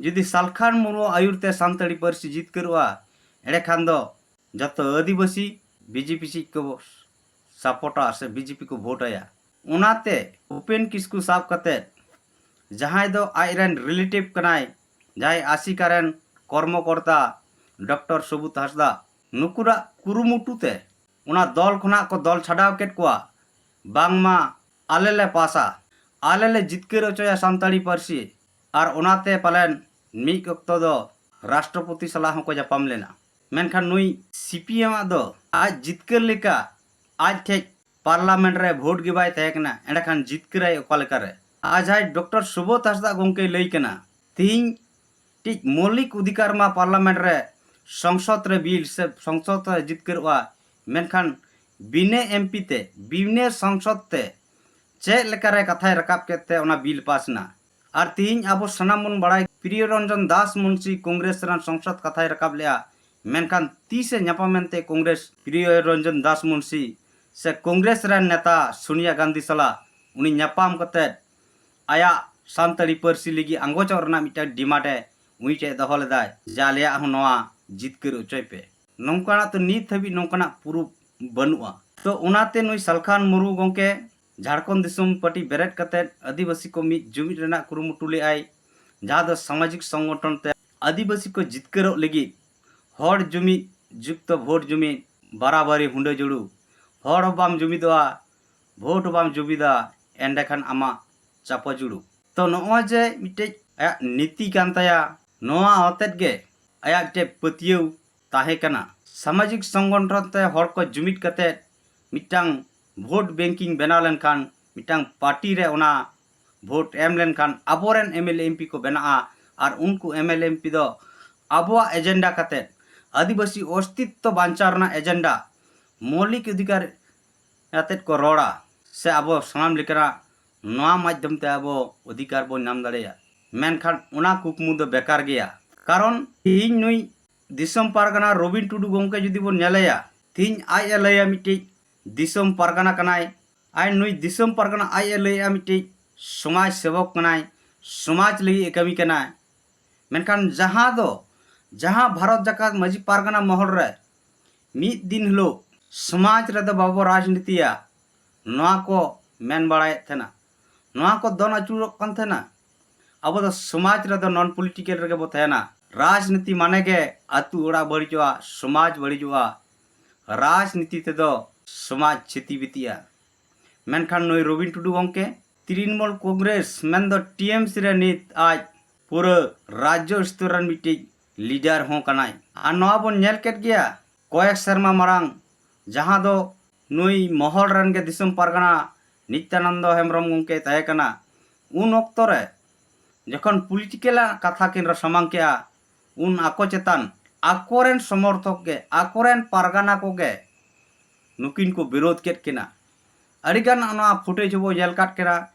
ᱡᱩᱫᱤ ᱥᱟᱞᱠᱷᱟᱱ ᱢᱩᱨᱢᱩ ᱟᱹᱭᱩᱨ ᱛᱮ ᱥᱟᱱᱛᱟᱲᱤ ᱯᱟᱹᱨᱥᱤ ᱡᱤᱛᱠᱟᱹᱨᱚᱜᱼᱟ, ᱮᱸᱰᱮᱠᱷᱟᱱ ᱫᱚ ᱡᱚᱛᱚ ᱟᱹᱫᱤᱵᱟᱹᱥᱤ ᱵᱤᱡᱮᱯᱤ ᱥᱮᱫ ᱠᱚ ᱥᱟᱯᱳᱨᱴᱟ ᱥᱮ ᱵᱤᱡᱮᱯᱤ ᱠᱚ ᱵᱷᱳᱴ ᱟᱭᱟ᱾ ᱚᱱᱟᱛᱮ ᱩᱯᱮᱱ ᱠᱤᱥᱠᱩ ᱥᱟᱵ ᱠᱟᱛᱮ ᱡᱟᱦᱟᱸᱭ ᱫᱚ ᱟᱡ ᱨᱮᱱ ᱨᱤᱞᱮᱴᱤᱵᱷ ᱠᱟᱱᱟᱭ, ᱡᱟᱦᱟᱸᱭ ᱟᱥᱤᱠᱟ ᱨᱮᱱ ᱠᱚᱨᱢᱚᱠᱚᱨᱛᱟ ᱰᱚᱠᱴᱚᱨ ᱥᱩᱵᱩᱫᱷ ᱦᱟᱸᱥᱫᱟ, ᱱᱩᱠᱩᱨᱟᱜ ᱠᱩᱨᱩᱢᱩᱴᱩ ᱛᱮ ᱚᱱᱟ ᱫᱚᱞ ᱠᱷᱚᱱᱟᱜ ᱠᱚ ᱫᱚᱞ ᱪᱷᱟᱰᱟᱣ ᱠᱮᱫ ᱠᱚᱣᱟ᱾ ᱵᱟᱝᱢᱟ ᱟᱞᱮ ᱞᱮ ᱯᱟᱥᱟ, ᱟᱞᱮ ᱞᱮ ᱡᱤᱛᱠᱟᱹᱨ ᱦᱚᱪᱚᱭᱟ ᱥᱟᱱᱛᱟᱲᱤ ᱯᱟᱹᱨᱥᱤ, ᱟᱨ ᱚᱱᱟᱛᱮ ᱯᱟᱞᱮᱱ ᱢᱤᱫ ᱚᱠᱛᱚ ᱫᱚ ᱨᱟᱥᱴᱨᱚᱯᱚᱛᱤ ᱥᱟᱞᱟᱜ ᱦᱚᱸᱠᱚ ᱧᱟᱯᱟᱢ ᱞᱮᱱᱟ᱾ ᱢᱮᱱᱠᱷᱟᱱ ᱱᱩᱭ ᱥᱤ ᱯᱤ ᱮᱢ ᱟᱜ ᱫᱚ ᱟᱡ ᱡᱤᱛᱠᱟᱹᱨ ᱞᱮᱠᱟ ᱟᱡ ᱴᱷᱮᱡ ᱯᱟᱨᱞᱟᱢᱮᱱᱴ ᱨᱮ ᱵᱷᱳᱴ ᱜᱮ ᱵᱟᱭ ᱛᱟᱦᱮᱸ ᱠᱟᱱᱟ, ᱮᱸᱰᱮᱠᱷᱟᱱ ᱡᱤᱛᱠᱟᱹᱨᱟᱭ ᱚᱠᱟ ᱞᱮᱠᱟᱨᱮ? ᱟᱨ ᱡᱟᱦᱟᱸᱭ ᱰᱚᱠᱴᱚᱨ ᱥᱩᱵᱳᱫᱷ ᱦᱟᱸᱥᱫᱟ ᱜᱚᱢᱠᱮᱭ ᱞᱟᱹᱭ ᱠᱟᱱᱟ, ᱛᱤᱦᱤᱧ ᱴᱤᱡ ᱢᱳᱣᱞᱤᱠ ᱚᱫᱷᱤᱠᱟᱨ ᱢᱟ ᱯᱟᱨᱞᱟᱢᱮᱱᱴ ᱨᱮ ᱥᱚᱝᱥᱚᱫ ᱨᱮ ᱵᱤᱞ ᱥᱮ ᱥᱚᱝᱥᱚᱫ ᱨᱮ ᱡᱤᱛᱠᱟᱹᱨᱚᱜᱼᱟ, ᱢᱮᱱᱠᱷᱟᱱ ᱵᱤᱱᱟᱹ ᱮᱢ ᱯᱤ ᱛᱮ, ᱵᱤᱱᱟᱹ ᱥᱚᱝᱥᱚᱫ ᱛᱮ ᱪᱮᱫ ᱞᱮᱠᱟᱨᱮ ᱠᱟᱛᱷᱟᱭ ᱨᱟᱠᱟᱵ ᱠᱮᱫ ᱛᱮ ᱚᱱᱟ ᱵᱤᱞ ᱯᱟᱥ ᱮᱱᱟ? ᱟᱨ ᱛᱤᱦᱤᱧ ᱟᱵᱚ ᱥᱟᱱᱟᱢ ᱵᱚᱱ ᱵᱟᱲᱟᱭ, ᱯᱨᱤᱭᱚ ᱨᱚᱧᱡᱚᱱ ᱫᱟᱥ ᱢᱩᱱᱥᱤ ᱠᱚᱝᱜᱨᱮᱥ ᱨᱮᱱ ᱥᱚᱝᱥᱚᱫ ᱠᱟᱛᱷᱟᱭ ᱨᱟᱠᱟᱵ ᱞᱮᱜᱼᱟ, ᱢᱮᱱᱠᱷᱟᱱ ᱛᱤᱥᱮ ᱧᱟᱯᱟᱢ ᱮᱱᱛᱮ ᱠᱚᱝᱜᱨᱮᱥ ᱯᱨᱤᱭᱚ ᱨᱚᱧᱡᱚᱱ ᱫᱟᱥ ᱢᱩᱱᱥᱤ ᱥᱮ ᱠᱚᱝᱜᱨᱮᱥ ᱨᱮᱱ ᱱᱮᱛᱟ ᱥᱳᱱᱤᱭᱟ ᱜᱟᱱᱫᱷᱤ ᱥᱟᱞᱟᱜ ᱩᱱᱤ ᱧᱟᱯᱟᱢ ᱠᱟᱛᱮ ᱟᱭᱟᱜ ᱥᱟᱱᱛᱟᱲᱤ ᱯᱟᱹᱨᱥᱤ ᱞᱟᱹᱜᱤᱫ ᱟᱸᱜᱚᱪᱚᱜ ᱨᱮᱱᱟᱜ ᱢᱤᱫᱴᱟᱝ ᱰᱤᱢᱟᱱᱰ ᱮ ᱩᱱᱤ ᱴᱷᱮᱱ ᱫᱚᱦᱚ ᱞᱮᱫᱟᱭ ᱡᱮ ᱟᱞᱮᱭᱟᱜ ᱦᱚᱸ ᱱᱚᱣᱟ ᱡᱤᱛᱠᱟᱹᱨ ᱦᱚᱪᱚᱭ ᱯᱮ? ᱱᱚᱝᱠᱟᱱᱟᱜ ᱛᱚ ᱱᱤᱛ ᱦᱟᱹᱵᱤᱡ ᱱᱚᱝᱠᱟᱱᱟᱜ ᱯᱩᱨᱩᱵ ᱵᱟᱹᱱᱩᱜᱼᱟ᱾ ᱛᱚ ᱚᱱᱟᱛᱮ ᱱᱩᱭ ᱥᱟᱞᱠᱷᱟᱱ ᱢᱩᱨᱢᱩ ᱜᱚᱢᱠᱮ ᱡᱷᱟᱲᱠᱷᱚᱸᱰ ᱫᱤᱥᱚᱢ ᱯᱟᱨᱴᱤ ᱵᱮᱨᱮᱫ ᱠᱟᱛᱮ ᱟᱹᱫᱤᱵᱟᱹᱥᱤ ᱠᱚ ᱢᱤᱫ ᱡᱩᱢᱤᱫ ᱨᱮᱱᱟᱜ ᱠᱩᱨᱩᱢᱩᱴᱩ ᱞᱮᱫᱟᱭ, ᱡᱟᱦᱟᱸ ᱫᱚ ᱥᱟᱢᱟᱡᱤᱠ ᱥᱚᱝᱜᱚᱴᱷᱚᱱ ᱛᱮ ᱟᱹᱫᱤᱵᱟᱹᱥᱤ ᱠᱚ ᱡᱤᱛᱠᱟᱹᱨᱚᱜ ᱞᱟᱹᱜᱤᱫ ᱦᱚᱲ ᱡᱩᱢᱤᱫ ᱡᱩᱠᱛᱚ ᱵᱷᱳᱴ ᱡᱩᱢᱤᱫ ᱵᱟᱨᱟᱵᱟᱨᱤ ᱦᱩᱸᱰᱟᱹ ᱡᱩᱲᱩ, ᱦᱚᱲ ᱦᱚᱸ ᱵᱟᱢ ᱡᱩᱢᱤᱫᱚᱜᱼᱟ, ᱵᱷᱳᱴ ᱦᱚᱸ ᱵᱟᱢ ᱡᱩᱢᱤᱫᱟ, ᱮᱸᱰᱮᱠᱷᱟᱱ ᱟᱢᱟᱜ ᱪᱟᱯᱚ ᱡᱩᱲᱩ᱾ ᱛᱚ ᱱᱚᱜᱼᱚᱭ ᱡᱮ ᱢᱤᱫᱴᱮᱡ ᱟᱭᱟᱜ ᱱᱤᱛᱤ ᱠᱟᱱ ᱛᱟᱭᱟ, ᱱᱚᱣᱟ ᱦᱚᱛᱮᱫ ᱜᱮ ᱟᱭᱟᱜ ᱢᱤᱫᱴᱮᱡ ᱯᱟᱹᱛᱭᱟᱹᱣ ᱛᱟᱦᱮᱸ ᱠᱟᱱᱟ᱾ ᱥᱟᱢᱟᱡᱤᱠ ᱥᱚᱝᱜᱚᱴᱷᱚᱱ ᱛᱮ ᱦᱚᱲ ᱠᱚ ᱡᱩᱢᱤᱫ ᱠᱟᱛᱮ ᱢᱤᱫᱴᱟᱝ ᱵᱷᱳᱴ ᱵᱮᱝᱠᱤᱝ ᱵᱮᱱᱟᱣ ᱞᱮᱱᱠᱷᱟᱱ, ᱢᱤᱫᱴᱟᱝ ᱯᱟᱨᱴᱤ ᱨᱮ ᱚᱱᱟ ᱵᱷᱳᱴ ᱮᱢ ᱞᱮᱱᱠᱷᱟᱱ ᱟᱵᱚᱨᱮᱱ M L A M P ᱠᱚ ᱵᱮᱱᱟᱜᱼᱟ᱾ ᱟᱨ ᱩᱱᱠᱩ M L A M P ᱫᱚ ᱟᱵᱚᱣᱟᱜ ᱮᱡᱮᱱᱰᱟ ᱠᱟᱛᱮ, ᱟᱹᱫᱤᱵᱟᱹᱥᱤ ᱚᱥᱛᱤᱛᱛᱚ ᱵᱟᱧᱪᱟᱣ ᱨᱮᱱᱟᱜ ᱮᱡᱮᱱᱰᱟ, ᱢᱳᱣᱞᱤᱠ ᱚᱫᱷᱤᱠᱟᱨ ᱟᱛᱮᱫ ᱠᱚ ᱨᱚᱲᱟ ᱥᱮ ᱟᱵᱚ ᱥᱟᱱᱟᱢ ᱞᱮᱠᱟᱱᱟᱜ ᱱᱚᱣᱟ ᱢᱟᱫᱽᱫᱷᱚᱢ ᱛᱮ ᱟᱵᱚ ᱚᱫᱷᱤᱠᱟᱨ ᱵᱚᱱ ᱧᱟᱢ ᱫᱟᱲᱮᱭᱟᱜᱼᱟ᱾ ᱢᱮᱱᱠᱷᱟᱱ ᱚᱱᱟ ᱠᱩᱠᱢᱩ ᱫᱚ ᱵᱮᱠᱟᱨ ᱜᱮᱭᱟ᱾ ᱠᱟᱨᱚᱱ ᱛᱮᱦᱮᱧ ᱱᱩᱭ ᱫᱤᱥᱚᱢ ᱯᱟᱨᱜᱟᱱᱟ ᱨᱚᱵᱤᱱ ᱴᱩᱰᱩ ᱜᱚᱢᱠᱮ ᱡᱩᱫᱤ ᱵᱚᱱ ᱧᱮᱞᱮᱭᱟ, ᱛᱮᱦᱮᱧ ᱟᱡ ᱮ ᱞᱟᱹᱭᱟ ᱢᱤᱫᱴᱤᱡ ᱫᱤᱥᱚᱢ ᱯᱟᱨᱜᱟᱱᱟ ᱠᱟᱱᱟᱭ, ᱟᱨ ᱱᱩᱭ ᱫᱤᱥᱚᱢ ᱯᱟᱨᱜᱟᱱᱟ ᱟᱡ ᱮ ᱞᱟᱹᱭᱮᱜᱼᱟ ᱢᱤᱫᱴᱤᱡ ᱥᱚᱢᱟᱡᱽ ᱥᱮᱵᱚᱠ ᱠᱟᱱᱟᱭ, ᱥᱚᱢᱟᱡᱽ ᱞᱟᱹᱜᱤᱫ ᱮ ᱠᱟᱹᱢᱤ ᱠᱟᱱᱟᱭ᱾ ᱢᱮᱱᱠᱷᱟᱱ ᱡᱟᱦᱟᱸ ᱫᱚ, ᱡᱟᱦᱟᱸ ᱵᱷᱟᱨᱚᱛ ᱡᱟᱠᱟᱛ ᱢᱟᱹᱡᱷᱤ ᱯᱟᱨᱜᱟᱱᱟ ᱢᱚᱦᱚᱞ ᱨᱮ ᱢᱤᱫ ᱫᱤᱱ ᱦᱤᱞᱳᱜ ᱥᱚᱢᱟᱡᱽ ᱨᱮᱫᱚ ᱵᱟᱵᱚ ᱨᱟᱡᱽᱱᱤᱛᱤᱭᱟ, ᱱᱚᱣᱟ ᱠᱚ ᱢᱮᱱ ᱵᱟᱲᱟᱭᱮᱫ ᱛᱟᱦᱮᱱᱟ, ᱱᱚᱣᱟ ᱠᱚ ᱫᱚᱱ ᱟᱹᱪᱩᱨᱚᱜ ᱠᱟᱱ ᱛᱟᱦᱮᱱᱟ᱾ ᱟᱵᱚ ᱫᱚ ᱥᱚᱢᱟᱡᱽ ᱨᱮᱫᱚ ᱱᱚᱱ ᱯᱚᱞᱤᱴᱤᱠᱮᱞ ᱨᱮᱜᱮ ᱵᱚ ᱛᱟᱦᱮᱱᱟ᱾ ᱨᱟᱡᱽᱱᱤᱛᱤ ᱢᱟᱱᱮ ᱜᱮ ᱟᱹᱛᱩ ᱚᱲᱟᱜ ᱵᱟᱹᱲᱤᱡᱚᱜᱼᱟ, ᱥᱚᱢᱟᱡᱽ ᱵᱟᱹᱲᱤᱡᱚᱜᱼᱟ᱾ ᱨᱟᱡᱽᱱᱤᱛᱤ ᱛᱮᱫᱚ ᱥᱚᱢᱟᱡᱽ ᱪᱷᱤᱛᱤ ᱵᱤᱛᱤᱜᱼᱟ᱾ ᱢᱮᱱᱠᱷᱟᱱ ᱱᱩᱭ ᱨᱚᱵᱤᱱ ᱴᱩᱰᱩ ᱜᱚᱢᱠᱮ ᱛᱨᱤᱱᱢᱩᱞ ᱠᱚᱝᱜᱨᱮᱥ ᱢᱮᱱᱫᱚ ᱴᱤ ᱮᱢ ᱥᱤ ᱨᱮ ᱱᱤᱛ ᱟᱡ ᱯᱩᱨᱟᱹ ᱨᱟᱡᱽᱡᱚ ᱥᱛᱚᱨ ᱨᱮᱱ ᱢᱤᱫᱴᱤᱡ ᱞᱤᱰᱟᱨ ᱦᱚᱸ ᱠᱟᱱᱟᱭ᱾ ᱟᱨ ᱱᱚᱣᱟ ᱵᱚᱱ ᱧᱮᱞ ᱠᱮᱫ ᱜᱮᱭᱟ ᱠᱚᱭᱮᱠ ᱥᱮᱨᱢᱟ ᱢᱟᱲᱟᱝ, ᱡᱟᱦᱟᱸ ᱫᱚ ᱱᱩᱭ ᱢᱚᱦᱚᱞ ᱨᱮᱱ ᱜᱮ ᱫᱤᱥᱚᱢ ᱯᱟᱨᱜᱟᱱᱟ ᱱᱤᱛᱭᱟᱱᱚᱱᱫᱚ ᱦᱮᱢᱵᱨᱚᱢ ᱜᱚᱢᱠᱮ ᱛᱟᱦᱮᱸ ᱠᱟᱱᱟ᱾ ᱩᱱ ᱚᱠᱛᱚ ᱨᱮ ᱡᱚᱠᱷᱚᱱ ᱯᱚᱞᱤᱴᱤᱠᱮᱞᱟᱜ ᱠᱟᱛᱷᱟ ᱠᱤᱱ ᱥᱟᱢᱟᱝ ᱠᱮᱜᱼᱟ, ᱩᱱ ᱟᱠᱚ ᱪᱮᱛᱟᱱ ᱟᱠᱚᱨᱮᱱ ᱥᱚᱢᱚᱨᱛᱷᱚᱠ ᱜᱮ, ᱟᱠᱚᱨᱮᱱ ᱯᱟᱨᱜᱟᱱᱟ ᱠᱚᱜᱮ ᱱᱩᱠᱤᱱ ᱠᱚ ᱵᱤᱨᱳᱫᱷ ᱠᱮᱫ ᱠᱤᱱᱟ᱾ ᱟᱹᱰᱤᱜᱟᱱ ᱱᱚᱣᱟ ᱯᱷᱩᱴᱮᱡᱽ ᱦᱚᱸᱵᱚ ᱧᱮᱞ ᱠᱟᱫ ᱠᱤᱱᱟ,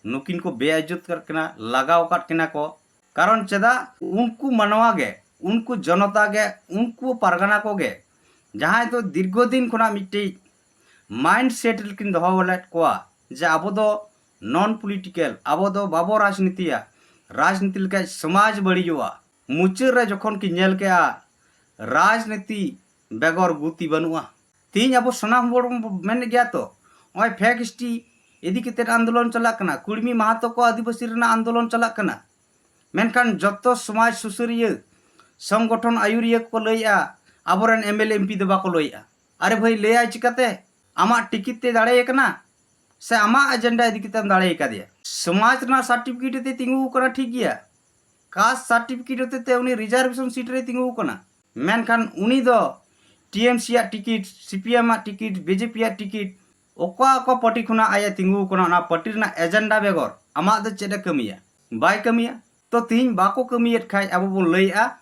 ᱱᱩᱠᱤᱱ ᱠᱚ ᱵᱮᱼᱤᱡᱽᱡᱚᱛ ᱠᱟᱫ ᱠᱤᱱᱟ, ᱞᱟᱜᱟᱣ ᱠᱟᱫ ᱠᱤᱱᱟ ᱠᱚ᱾ ᱠᱟᱨᱚᱱ ᱪᱮᱫᱟᱜ? ᱩᱱᱠᱩ ᱢᱟᱱᱣᱟ ᱜᱮ, ᱩᱱᱠᱩ ᱡᱚᱱᱚᱛᱟ ᱜᱮ, ᱩᱱᱠᱩ ᱯᱟᱨᱜᱟᱱᱟ ᱠᱚᱜᱮ ᱡᱟᱦᱟᱸᱭ ᱫᱚ ᱫᱤᱨᱜᱷᱚ ᱫᱤᱱ ᱠᱷᱚᱱᱟᱜ ᱢᱤᱫᱴᱤᱡ ᱢᱟᱭᱤᱱᱰ ᱥᱮᱴ ᱨᱮᱠᱤᱱ ᱫᱚᱦᱚ ᱞᱮᱫ ᱠᱚᱣᱟ ᱡᱮ ᱟᱵᱚ ᱫᱚ ᱱᱚᱱ ᱯᱚᱞᱤᱴᱤᱠᱮᱞ, ᱟᱵᱚ ᱫᱚ ᱵᱟᱵᱚ ᱨᱟᱡᱽᱱᱤᱛᱤᱭᱟ, ᱨᱟᱡᱽᱱᱤᱛᱤ ᱞᱮᱠᱷᱟᱡ ᱥᱚᱢᱟᱡᱽ ᱵᱟᱹᱲᱤᱡᱚᱜᱼᱟ᱾ ᱢᱩᱪᱟᱹᱫ ᱨᱮ ᱡᱚᱠᱷᱚᱱ ᱠᱤᱱ ᱧᱮᱞ ᱠᱮᱜᱼᱟ ᱨᱟᱡᱽᱱᱤᱛᱤ ᱵᱮᱜᱚᱨ ᱜᱩᱛᱤ ᱵᱟᱹᱱᱩᱜᱼᱟ᱾ ᱛᱮᱦᱤᱧ ᱟᱵᱚ ᱥᱟᱱᱟᱢ ᱦᱚᱲ ᱵᱚᱱ ᱢᱮᱱᱮᱫ ᱜᱮᱭᱟ ᱛᱚ, ᱱᱚᱜᱼᱚᱭ ᱯᱷᱮᱠ ᱮᱥ ᱴᱤ ᱤᱫᱤ ᱠᱟᱛᱮᱫ ᱟᱱᱫᱳᱞᱚᱱ ᱪᱟᱞᱟᱜ ᱠᱟᱱᱟ, ᱠᱩᱲᱢᱤ ᱢᱟᱦᱟᱛᱚ ᱠᱚ ᱟᱹᱫᱤᱵᱟᱹᱥᱤ ᱨᱮᱱᱟᱜ ᱟᱱᱫᱳᱞᱚᱱ ᱪᱟᱞᱟᱜ ᱠᱟᱱᱟ᱾ ᱢᱮᱱᱠᱷᱟᱱ ᱡᱚᱛᱚ ᱥᱚᱢᱟᱡᱽ ᱥᱩᱥᱟᱹᱨᱤᱭᱟᱹ ᱥᱚᱝᱜᱚᱴᱷᱚᱱ ᱟᱹᱭᱩᱨᱤᱭᱟᱹ ᱠᱚ ᱞᱟᱹᱭᱮᱜᱼᱟ, ᱟᱵᱚᱨᱮᱱ M L A M P ᱫᱚ ᱵᱟᱠᱚ ᱞᱟᱹᱭᱮᱜᱼᱟ᱾ ᱟᱨᱮ ᱵᱷᱟᱹᱭ, ᱞᱟᱹᱭᱟᱭ ᱪᱤᱠᱟᱹᱛᱮ? ᱟᱢᱟᱜ ᱴᱤᱠᱤᱴ ᱛᱮ ᱫᱟᱲᱮᱭ ᱠᱟᱱᱟ ᱥᱮ ᱟᱢᱟᱜ ᱮᱡᱮᱱᱰᱟ ᱤᱫᱤ ᱠᱟᱛᱮᱢ ᱫᱟᱲᱮ ᱠᱟᱫᱮᱭᱟ? ᱥᱚᱢᱟᱡᱽ ᱨᱮᱱᱟᱜ ᱥᱟᱨᱴᱤᱯᱷᱤᱠᱮᱴ ᱛᱮ ᱛᱤᱸᱜᱩ ᱠᱟᱱᱟ, ᱴᱷᱤᱠ ᱜᱮᱭᱟ, ᱠᱟᱥᱴ ᱥᱟᱨᱴᱤᱯᱷᱤᱠᱮᱴ ᱦᱚᱛᱮ ᱛᱮ ᱩᱱᱤ ᱨᱤᱡᱟᱨᱵᱷᱮᱥᱚᱱ ᱥᱤᱴ ᱨᱮᱭ ᱛᱤᱸᱜᱩ ᱠᱟᱱᱟ᱾ ᱢᱮᱱᱠᱷᱟᱱ ᱩᱱᱤ ᱫᱚ ᱴᱤ ᱮᱢ ᱥᱤ ᱟᱜ ᱴᱤᱠᱤᱴ, ᱥᱤ ᱯᱤ ᱮᱢ ᱟᱜ ᱴᱤᱠᱤᱴ, ᱵᱤ ᱡᱮ ᱯᱤ ᱟᱜ ᱴᱤᱠᱤᱴ, ᱚᱠᱟ ᱚᱠᱟ ᱯᱟᱨᱴᱤ ᱠᱷᱚᱱᱟᱜ ᱟᱡ ᱮ ᱛᱤᱸᱜᱩ ᱠᱟᱱᱟ, ᱚᱱᱟ ᱯᱟᱨᱴᱤ ᱨᱮᱱᱟᱜ ᱮᱡᱮᱱᱰᱟ ᱵᱮᱜᱚᱨ ᱟᱢᱟᱜ ᱫᱚ ᱪᱮᱫ ᱮ ᱠᱟᱹᱢᱤᱭᱟ? ᱵᱟᱭ ᱠᱟᱹᱢᱤᱭᱟ᱾ ᱛᱚ ᱛᱤᱦᱤᱧ ᱵᱟᱠᱚ ᱠᱟᱹᱢᱤᱭᱮᱫ ᱠᱷᱟᱡ ᱟᱵᱚ ᱵᱚᱱ ᱞᱟᱹᱭᱮᱜᱼᱟ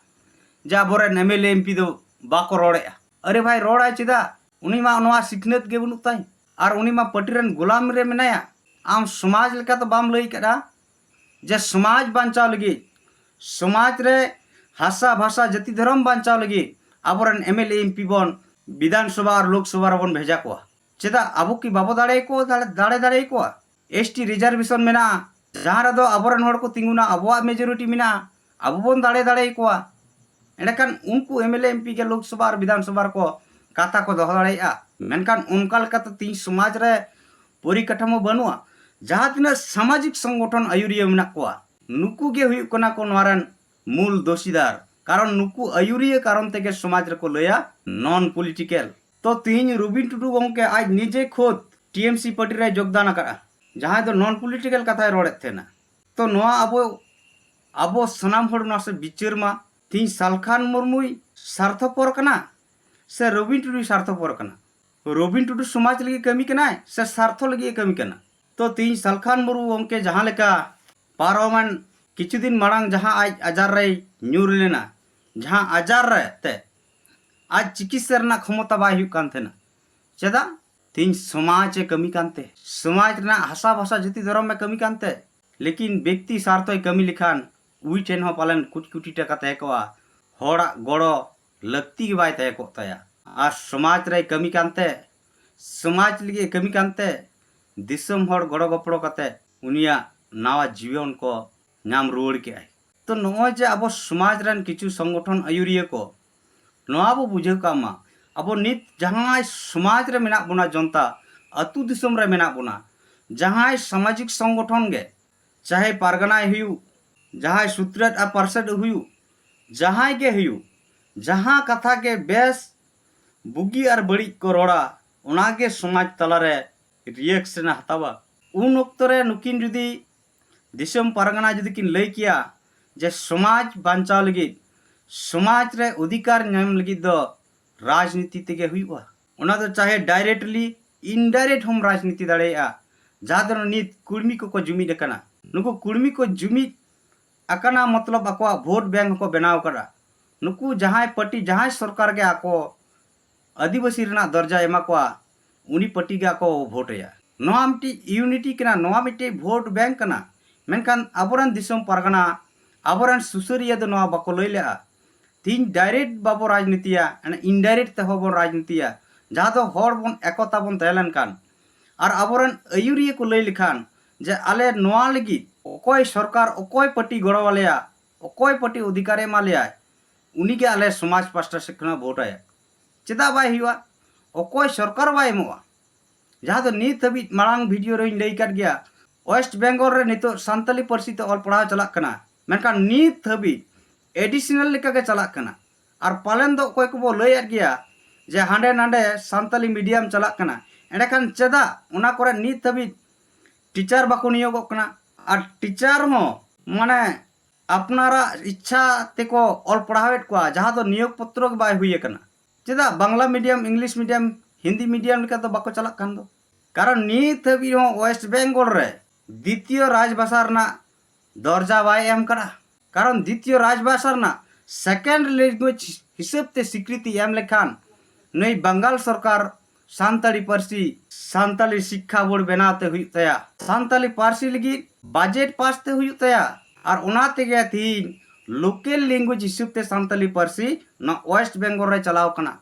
ᱡᱮ ᱟᱵᱚᱨᱮᱱ M L A M P ᱫᱚ ᱵᱟᱠᱚ ᱨᱚᱲᱮᱜᱼᱟ᱾ ᱟᱨᱮ ᱵᱷᱟᱭ, ᱨᱚᱲᱟᱭ ᱪᱮᱫᱟᱜ? ᱩᱱᱤ ᱢᱟ ᱱᱚᱣᱟ ᱥᱤᱠᱷᱱᱟᱹᱛ ᱜᱮ ᱵᱟᱹᱱᱩᱜ ᱛᱟᱭ, ᱟᱨ ᱩᱱᱤ ᱢᱟ ᱯᱟᱨᱴᱤ ᱨᱮᱱ ᱜᱳᱞᱟᱢ ᱨᱮ ᱢᱮᱱᱟᱭᱟ᱾ ᱟᱢ ᱥᱚᱢᱟᱡᱽ ᱞᱮᱠᱟ ᱫᱚ ᱵᱟᱢ ᱞᱟᱹᱭ ᱠᱟᱫᱟ ᱡᱮ ᱥᱚᱢᱟᱡᱽ ᱵᱟᱧᱪᱟᱣ ᱞᱟᱹᱜᱤᱫ, ᱥᱚᱢᱟᱡᱽ ᱨᱮ ᱦᱟᱥᱟ ᱵᱷᱟᱥᱟ ᱡᱟᱹᱛᱤ ᱫᱷᱚᱨᱚᱢ ᱵᱟᱧᱪᱟᱣ ᱞᱟᱹᱜᱤᱫ ᱟᱵᱚᱨᱮᱱ M L A M P ᱵᱚᱱ ᱵᱤᱫᱷᱟᱱ ᱥᱚᱵᱷᱟ ᱟᱨ ᱞᱳᱠ ᱥᱚᱵᱷᱟ ᱨᱮᱵᱚᱱ ᱵᱷᱮᱡᱟ ᱠᱚᱣᱟ᱾ ᱪᱮᱫᱟᱜ? ᱟᱵᱚ ᱠᱤ ᱵᱟᱵᱚ ᱫᱟᱲᱮ ᱠᱚ ᱫᱟᱲᱮ, ᱫᱟᱲᱮ ᱫᱟᱲᱮ ᱠᱚᱣᱟ? ᱮᱥ ᱴᱤ ᱨᱤᱡᱟᱨᱵᱷᱮᱥᱚᱱ ᱢᱮᱱᱟᱜᱼᱟ, ᱡᱟᱦᱟᱸ ᱨᱮᱫᱚ ᱟᱵᱚᱨᱮᱱ ᱦᱚᱲ ᱠᱚ ᱛᱤᱸᱜᱩᱱᱟ, ᱟᱵᱚᱣᱟᱜ ᱢᱮᱡᱚᱨᱤᱴᱤ ᱢᱮᱱᱟᱜᱼᱟ, ᱟᱵᱚ ᱵᱚᱱ ᱫᱟᱲᱮ ᱫᱟᱲᱮ ᱠᱚᱣᱟ᱾ ᱮᱸᱰᱮᱠᱷᱟᱱ ᱩᱱᱠᱩ M L A M P ᱜᱮ ᱞᱳᱠ ᱥᱚᱵᱷᱟ ᱟᱨ ᱵᱤᱫᱷᱟᱱ ᱥᱚᱵᱷᱟ ᱨᱮᱠᱚ ᱠᱟᱛᱷᱟ ᱠᱚ ᱫᱚᱦᱚ ᱫᱟᱲᱮᱭᱟᱜᱼᱟ᱾ ᱢᱮᱱᱠᱷᱟᱱ ᱚᱱᱠᱟ ᱞᱮᱠᱟᱛᱮ ᱛᱤᱦᱤᱧ ᱥᱚᱢᱟᱡᱽ ᱨᱮ ᱯᱚᱨᱤᱠᱟᱴᱷᱟᱢᱳ ᱵᱟᱹᱱᱩᱜᱼᱟ᱾ ᱡᱟᱦᱟᱸ ᱛᱤᱱᱟᱹᱜ ᱥᱟᱢᱟᱡᱤᱠ ᱥᱚᱝᱜᱚᱴᱷᱚᱱ ᱟᱹᱭᱩᱨᱤᱭᱟᱹ ᱢᱮᱱᱟᱜ ᱠᱚᱣᱟ, ᱱᱩᱠᱩ ᱜᱮ ᱦᱩᱭᱩᱜ ᱠᱟᱱᱟ ᱠᱚ ᱱᱚᱣᱟ ᱨᱮᱱ ᱢᱩᱞ ᱫᱳᱥᱤᱫᱟᱨ᱾ ᱠᱟᱨᱚᱱ ᱱᱩᱠᱩ ᱟᱹᱭᱩᱨᱤᱭᱟᱹ ᱠᱟᱨᱚᱱ ᱛᱮᱜᱮ ᱥᱚᱢᱟᱡᱽ ᱨᱮᱠᱚ ᱞᱟᱹᱭᱟ ᱱᱚᱱ ᱯᱚᱞᱤᱴᱤᱠᱮᱞ᱾ ᱛᱚ ᱛᱤᱦᱤᱧ ᱨᱚᱵᱤᱱ ᱴᱩᱰᱩ ᱜᱚᱢᱠᱮ ᱟᱡ ᱱᱤᱡᱮ ᱠᱷᱩᱫ ᱴᱤ ᱮᱢ ᱥᱤ ᱯᱟᱨᱴᱤ ᱨᱮᱭ ᱡᱳᱜᱽᱫᱟᱱ ᱟᱠᱟᱫᱼᱟ, ᱡᱟᱦᱟᱸᱭ ᱫᱚ ᱱᱚᱱ ᱯᱚᱞᱤᱴᱤᱠᱮᱞ ᱠᱟᱛᱷᱟᱭ ᱨᱚᱲᱮᱫ ᱛᱟᱦᱮᱱᱟ᱾ ᱛᱚ ᱱᱚᱣᱟ ᱟᱵᱚ, ᱟᱵᱚ ᱥᱟᱱᱟᱢ ᱦᱚᱲ ᱱᱚᱣᱟ ᱥᱮ ᱵᱤᱪᱟᱹᱨ ᱢᱟ, ᱛᱤᱦᱤᱧ ᱥᱟᱞᱠᱷᱟᱱ ᱢᱩᱨᱢᱩᱭ ᱥᱟᱨᱛᱷᱚᱯᱚᱨ ᱠᱟᱱᱟ ᱥᱮ ᱨᱚᱵᱤᱱ ᱴᱩᱰᱩᱭ ᱥᱟᱨᱛᱷᱚᱯᱚᱨ ᱠᱟᱱᱟ? ᱨᱚᱵᱤᱱ ᱴᱩᱰᱩ ᱥᱚᱢᱟᱡᱽ ᱞᱟᱹᱜᱤᱫ ᱠᱟᱹᱢᱤ ᱠᱟᱱᱟᱭ ᱥᱮ ᱥᱟᱨᱛᱷᱚ ᱞᱟᱹᱜᱤᱫ ᱮ ᱠᱟᱹᱢᱤ ᱠᱟᱱᱟ? ᱛᱚ ᱛᱤᱦᱤᱧ ᱥᱟᱞᱠᱷᱟᱱ ᱢᱩᱨᱢᱩ ᱜᱚᱢᱠᱮ ᱡᱟᱦᱟᱸ ᱞᱮᱠᱟ ᱯᱟᱨᱚᱢᱮᱱ ᱠᱤᱪᱷᱩ ᱫᱤᱱ ᱢᱟᱲᱟᱝ ᱡᱟᱦᱟᱸ ᱟᱡ ᱟᱡᱟᱨ ᱨᱮᱭ ᱧᱩᱨ ᱞᱮᱱᱟ, ᱡᱟᱦᱟᱸ ᱟᱡᱟᱨ ᱨᱮ ᱛᱮ ᱟᱡ ᱪᱤᱠᱤᱛᱥᱟ ᱨᱮᱱᱟᱜ ᱠᱷᱚᱢᱚᱛᱟ ᱵᱟᱭ ᱦᱩᱭᱩᱜ ᱠᱟᱱ ᱛᱟᱦᱮᱱᱟ᱾ ᱪᱮᱫᱟᱜ? ᱛᱤᱦᱤᱧ ᱥᱚᱢᱟᱡᱽ ᱮ ᱠᱟᱹᱢᱤ ᱠᱟᱱᱛᱮ, ᱥᱚᱢᱟᱡᱽ ᱨᱮᱱᱟᱜ ᱦᱟᱥᱟ ᱵᱷᱟᱥᱟ ᱡᱟᱹᱛᱤ ᱫᱷᱚᱨᱚᱢ ᱮ ᱠᱟᱹᱢᱤ ᱠᱟᱱᱛᱮ, ᱞᱮᱠᱤᱱ ᱵᱮᱠᱛᱤ ᱥᱟᱨᱛᱷᱚᱭ ᱠᱟᱹᱢᱤ ᱞᱮᱠᱷᱟᱱ ᱩᱱᱤ ᱴᱷᱮᱱ ᱦᱚᱸ ᱯᱟᱞᱮᱱ ᱠᱳᱴᱤ ᱠᱳᱴᱤ ᱴᱟᱠᱟ ᱛᱟᱦᱮᱸ ᱠᱚᱜᱼᱟ, ᱦᱚᱲᱟᱜ ᱜᱚᱲᱚ ᱞᱟᱹᱠᱛᱤ ᱜᱮ ᱵᱟᱭ ᱛᱟᱦᱮᱸ ᱠᱚᱜ ᱛᱟᱭᱟ᱾ ᱟᱨ ᱥᱚᱢᱟᱡᱽ ᱨᱮᱭ ᱠᱟᱹᱢᱤ ᱠᱟᱱᱛᱮ, ᱥᱚᱢᱟᱡᱽ ᱞᱟᱹᱜᱤᱫ ᱮ ᱠᱟᱹᱢᱤ ᱠᱟᱱᱛᱮ, ᱫᱤᱥᱚᱢ ᱦᱚᱲ ᱜᱚᱲᱚ ᱜᱚᱯᱚᱲᱚ ᱠᱟᱛᱮ ᱩᱱᱤᱭᱟᱜ ᱱᱟᱣᱟ ᱡᱤᱭᱚᱱ ᱠᱚ ᱧᱟᱢ ᱨᱩᱣᱟᱹᱲ ᱠᱮᱜᱼᱟᱭ᱾ ᱛᱚ ᱱᱚᱜᱼᱚᱭ ᱡᱮ ᱟᱵᱚ ᱥᱚᱢᱟᱡᱽ ᱨᱮᱱ ᱠᱤᱪᱷᱩ ᱥᱚᱝᱜᱚᱴᱷᱚᱱ ᱟᱹᱭᱩᱨᱤᱭᱟᱹ ᱠᱚ, ᱱᱚᱣᱟ ᱵᱚ ᱵᱩᱡᱷᱟᱹᱣ ᱠᱟᱜ ᱢᱟ, ᱟᱵᱚ ᱱᱤᱛ ᱡᱟᱦᱟᱸᱭ ᱥᱚᱢᱟᱡᱽ ᱨᱮ ᱢᱮᱱᱟᱜ ᱵᱚᱱᱟ, ᱡᱚᱱᱛᱟ ᱟᱹᱛᱩ ᱫᱤᱥᱚᱢ ᱨᱮ ᱢᱮᱱᱟᱜ ᱵᱚᱱᱟ, ᱡᱟᱦᱟᱸᱭ ᱥᱟᱢᱟᱡᱤᱠ ᱥᱚᱝᱜᱚᱴᱷᱚᱱ ᱜᱮ, ᱪᱟᱦᱮ ᱯᱟᱨᱜᱟᱱᱟᱭ ᱦᱩᱭᱩᱜ, ᱡᱟᱦᱟᱸᱭ ᱥᱩᱛᱨᱮᱫ ᱟᱨ ᱯᱟᱨᱥᱮᱫ ᱦᱩᱭᱩᱜ, ᱡᱟᱦᱟᱸᱭ ᱜᱮ ᱦᱩᱭᱩᱜ, ᱡᱟᱦᱟᱸ ᱠᱟᱛᱷᱟ ᱜᱮ ᱵᱮᱥ, ᱵᱩᱜᱤ ᱟᱨ ᱵᱟᱹᱲᱤᱡ ᱠᱚ ᱨᱚᱲᱟ, ᱚᱱᱟᱜᱮ ᱥᱚᱢᱟᱡᱽ ᱛᱟᱞᱟᱨᱮ ᱨᱤᱭᱮᱠᱥᱚᱱ ᱮ ᱦᱟᱛᱟᱣᱟ᱾ ᱩᱱ ᱚᱠᱛᱚ ᱨᱮ ᱱᱩᱠᱤᱱ ᱡᱩᱫᱤ ᱫᱤᱥᱚᱢ ᱯᱟᱨᱜᱟᱱᱟ ᱡᱩᱫᱤ ᱠᱤᱱ ᱞᱟᱹᱭ ᱠᱮᱭᱟ ᱡᱮ ᱥᱚᱢᱟᱡᱽ ᱵᱟᱧᱪᱟᱣ ᱞᱟᱹᱜᱤᱫ, ᱥᱚᱢᱟᱡᱽ ᱨᱮ ᱚᱫᱷᱤᱠᱟᱨ ᱧᱟᱢ ᱞᱟᱹᱜᱤᱫ ᱫᱚ ᱨᱟᱡᱽᱱᱤᱛᱤ ᱛᱮᱜᱮ ᱦᱩᱭᱩᱜᱼᱟ, ᱚᱱᱟ ᱫᱚ ᱪᱟᱦᱮ ᱰᱟᱭᱨᱮᱠᱴᱞᱤ ᱤᱱᱰᱟᱭᱨᱮᱠᱴ ᱦᱚᱸᱢ ᱨᱟᱡᱽᱱᱤᱛᱤ ᱫᱟᱲᱮᱭᱟᱜᱼᱟ᱾ ᱡᱟᱦᱟᱸ ᱫᱚ ᱱᱤᱛ ᱠᱩᱲᱢᱤ ᱠᱚᱠᱚ ᱡᱩᱢᱤᱫ ᱟᱠᱟᱱᱟ, ᱱᱩᱠᱩ ᱠᱩᱲᱢᱤ ᱠᱚ ᱡᱩᱢᱤᱫ ᱟᱠᱟᱱᱟ, ᱢᱚᱛᱞᱚᱵ ᱟᱠᱚᱣᱟᱜ ᱵᱷᱳᱴ ᱵᱮᱝᱠ ᱦᱚᱸᱠᱚ ᱵᱮᱱᱟᱣ ᱟᱠᱟᱫᱟ᱾ ᱱᱩᱠᱩ ᱡᱟᱦᱟᱸᱭ ᱯᱟᱨᱴᱤ, ᱡᱟᱦᱟᱸᱭ ᱥᱚᱨᱠᱟᱨ ᱜᱮ ᱟᱠᱚ ᱟᱹᱫᱤᱵᱟᱹᱥᱤ ᱨᱮᱱᱟᱜ ᱫᱚᱨᱡᱟ ᱮᱢᱟ ᱠᱚᱣᱟ, ᱩᱱᱤ ᱯᱟᱨᱴᱤ ᱜᱮ ᱟᱠᱚ ᱵᱷᱳᱴ ᱟᱭᱟ᱾ ᱱᱚᱣᱟ ᱢᱤᱫᱴᱤᱡ ᱤᱭᱩᱱᱤᱴᱤ ᱠᱟᱱᱟ, ᱱᱚᱣᱟ ᱢᱤᱫᱴᱤᱡ ᱵᱷᱳᱴ ᱵᱮᱝᱠ ᱠᱟᱱᱟ᱾ ᱢᱮᱱᱠᱷᱟᱱ ᱟᱵᱚᱨᱮᱱ ᱫᱤᱥᱚᱢ ᱯᱟᱨᱜᱟᱱᱟ, ᱟᱵᱚᱨᱮᱱ ᱥᱩᱥᱟᱹᱨᱤᱭᱟᱹ ᱫᱚ ᱱᱚᱣᱟ ᱵᱟᱠᱚ ᱞᱟᱹᱭ ᱞᱮᱜᱼᱟ᱾ ᱛᱤᱦᱤᱧ ᱰᱟᱭᱨᱮᱠᱴ ᱵᱟᱵᱚ ᱨᱟᱡᱽᱱᱤᱛᱤᱭᱟ, ᱮᱱᱮ ᱤᱱᱰᱟᱭᱨᱮᱠᱴ ᱛᱮᱦᱚᱸ ᱵᱚᱱ ᱨᱟᱡᱽᱱᱤᱛᱤᱭᱟ᱾ ᱡᱟᱦᱟᱸ ᱫᱚ ᱦᱚᱲ ᱵᱚᱱ ᱮᱠᱚᱛᱟ ᱵᱚᱱ ᱛᱟᱦᱮᱸ ᱞᱮᱱᱠᱷᱟᱱ ᱟᱨ ᱟᱵᱚᱨᱮᱱ ᱟᱹᱭᱩᱨᱤᱭᱟᱹ ᱠᱚ ᱞᱟᱹᱭ ᱞᱮᱠᱷᱟᱱ ᱡᱮ ᱟᱞᱮ ᱱᱚᱣᱟ ᱞᱟᱹᱜᱤᱫ ᱚᱠᱚᱭ ᱥᱚᱨᱠᱟᱨ, ᱚᱠᱚᱭ ᱯᱟᱨᱴᱤ ᱜᱚᱲᱚ ᱟᱞᱮᱭᱟ, ᱚᱠᱚᱭ ᱯᱟᱨᱴᱤ ᱚᱫᱷᱤᱠᱟᱨᱮ ᱮᱢᱟ ᱞᱮᱭᱟᱭ, ᱩᱱᱤᱜᱮ ᱟᱞᱮ ᱥᱚᱢᱟᱡᱽ ᱯᱟᱥᱴᱟ ᱥᱮᱫ ᱠᱷᱚᱱᱟᱜ ᱵᱷᱳᱴ ᱟᱭᱟ᱾ ᱪᱮᱫᱟᱜ ᱵᱟᱭ ᱦᱩᱭᱩᱜᱼᱟ? ᱚᱠᱚᱭ ᱥᱚᱨᱠᱟᱨ ᱵᱟᱭ ᱮᱢᱚᱜᱼᱟ᱾ ᱡᱟᱦᱟᱸ ᱫᱚ ᱱᱤᱛ ᱦᱟᱹᱵᱤᱡ ᱢᱟᱲᱟᱝ ᱵᱷᱤᱰᱤᱭᱳ ᱨᱮᱧ ᱞᱟᱹᱭ ᱟᱠᱟᱫ ᱜᱮᱭᱟ, ᱳᱭᱮᱥᱴ ᱵᱮᱝᱜᱚᱞ ᱨᱮ ᱱᱤᱛᱚᱜ ᱥᱟᱱᱛᱟᱞᱤ ᱯᱟᱹᱨᱥᱤ ᱛᱮ ᱚᱞ ᱯᱟᱲᱦᱟᱣ ᱪᱟᱞᱟᱜ ᱠᱟᱱᱟ, ᱢᱮᱱᱠᱷᱟᱱ ᱱᱤᱛ ᱦᱟᱹᱵᱤᱡ ᱮᱰᱤᱥᱚᱱᱟᱞ ᱞᱮᱠᱟ ᱜᱮ ᱪᱟᱞᱟᱜ ᱠᱟᱱᱟ᱾ ᱟᱨ ᱯᱟᱞᱮᱱ ᱫᱚ ᱚᱠᱚᱭ ᱠᱚᱵᱚ ᱞᱟᱹᱭᱮᱫ ᱜᱮᱭᱟ ᱡᱮ ᱦᱟᱸᱰᱮ ᱱᱟᱰᱮ ᱥᱟᱱᱛᱟᱞᱤ ᱢᱤᱰᱤᱭᱟᱢ ᱪᱟᱞᱟᱜ ᱠᱟᱱᱟ, ᱮᱸᱰᱮᱠᱷᱟᱱ ᱪᱮᱫᱟᱜ ᱚᱱᱟ ᱠᱚᱨᱮ ᱱᱤᱛ ᱦᱟᱹᱵᱤᱡ ᱴᱤᱪᱟᱨ ᱵᱟᱠᱚ ᱱᱤᱭᱳᱜᱚᱜ ᱠᱟᱱᱟ? ᱟᱨ ᱴᱤᱪᱟᱨ ᱦᱚᱸ ᱢᱟᱱᱮ ᱟᱯᱱᱟᱨᱟᱜ ᱤᱪᱪᱷᱟ ᱛᱮᱠᱚ ᱚᱞ ᱯᱟᱲᱦᱟᱣᱮᱫ ᱠᱚᱣᱟ, ᱡᱟᱦᱟᱸ ᱫᱚ ᱱᱤᱭᱳᱜᱽ ᱯᱚᱛᱨᱚ ᱜᱮ ᱵᱟᱭ ᱦᱩᱭ ᱟᱠᱟᱱᱟ᱾ ᱪᱮᱫᱟᱜ Bangla medium, English medium, Hindi medium ᱞᱮᱠᱟ ᱫᱚ ᱵᱟᱠᱚ ᱪᱟᱞᱟᱜ ᱠᱟᱱ ᱫᱚ? ᱠᱟᱨᱚᱱ ᱱᱤᱛ ᱦᱟᱹᱵᱤᱡ ᱦᱚᱸ ᱳᱭᱮᱥᱴ ᱵᱮᱝᱜᱚᱞ ᱨᱮ ᱫᱤᱛᱤᱭᱚ ᱨᱟᱡᱽᱵᱷᱟᱥᱟ ᱨᱮᱱᱟᱜ ᱫᱚᱨᱡᱟ ᱵᱟᱭ ᱮᱢ ᱠᱟᱱᱟ᱾ ᱠᱟᱨᱚᱱ ᱫᱤᱛᱤᱭᱚ ᱨᱟᱡᱽᱵᱷᱟᱥᱟ ᱨᱮᱱᱟᱜ ᱥᱮᱠᱮᱱᱰ ᱞᱮᱝᱜᱩᱭᱮᱡᱽ ᱦᱤᱥᱟᱹᱵ ᱛᱮ ᱥᱤᱠᱨᱤᱛᱤ ᱮᱢ ᱞᱮᱠᱷᱟᱱ ᱱᱩᱭ ᱵᱟᱝᱜᱟᱞ ᱥᱚᱨᱠᱟᱨ ᱥᱟᱱᱛᱟᱲᱤ ᱯᱟᱹᱨᱥᱤ, ᱥᱟᱱᱛᱟᱲᱤ ᱥᱤᱠᱠᱷᱟ ᱵᱳᱨᱰ ᱵᱮᱱᱟᱣ ᱛᱮ ᱦᱩᱭᱩᱜ ᱛᱟᱭᱟ, ᱥᱟᱱᱛᱟᱲᱤ ᱯᱟᱹᱨᱥᱤ ᱞᱟᱹᱜᱤᱫ ᱵᱟᱡᱮᱴ ᱯᱟᱥ ᱛᱮ ᱦᱩᱭᱩᱜ ᱛᱟᱭᱟ᱾ ᱟᱨ ᱚᱱᱟ ᱛᱮᱜᱮ ᱛᱤᱦᱤᱧ ᱞᱳᱠᱮᱞ ᱞᱮᱝᱜᱩᱭᱮᱡᱽ ᱦᱤᱥᱟᱹᱵ ᱛᱮ ᱥᱟᱱᱛᱟᱲᱤ ᱯᱟᱹᱨᱥᱤ ᱱᱚᱣᱟ ᱳᱭᱮᱥᱴ ᱵᱮᱝᱜᱚᱞ ᱨᱮ ᱪᱟᱞᱟᱣ ᱠᱟᱱᱟ᱾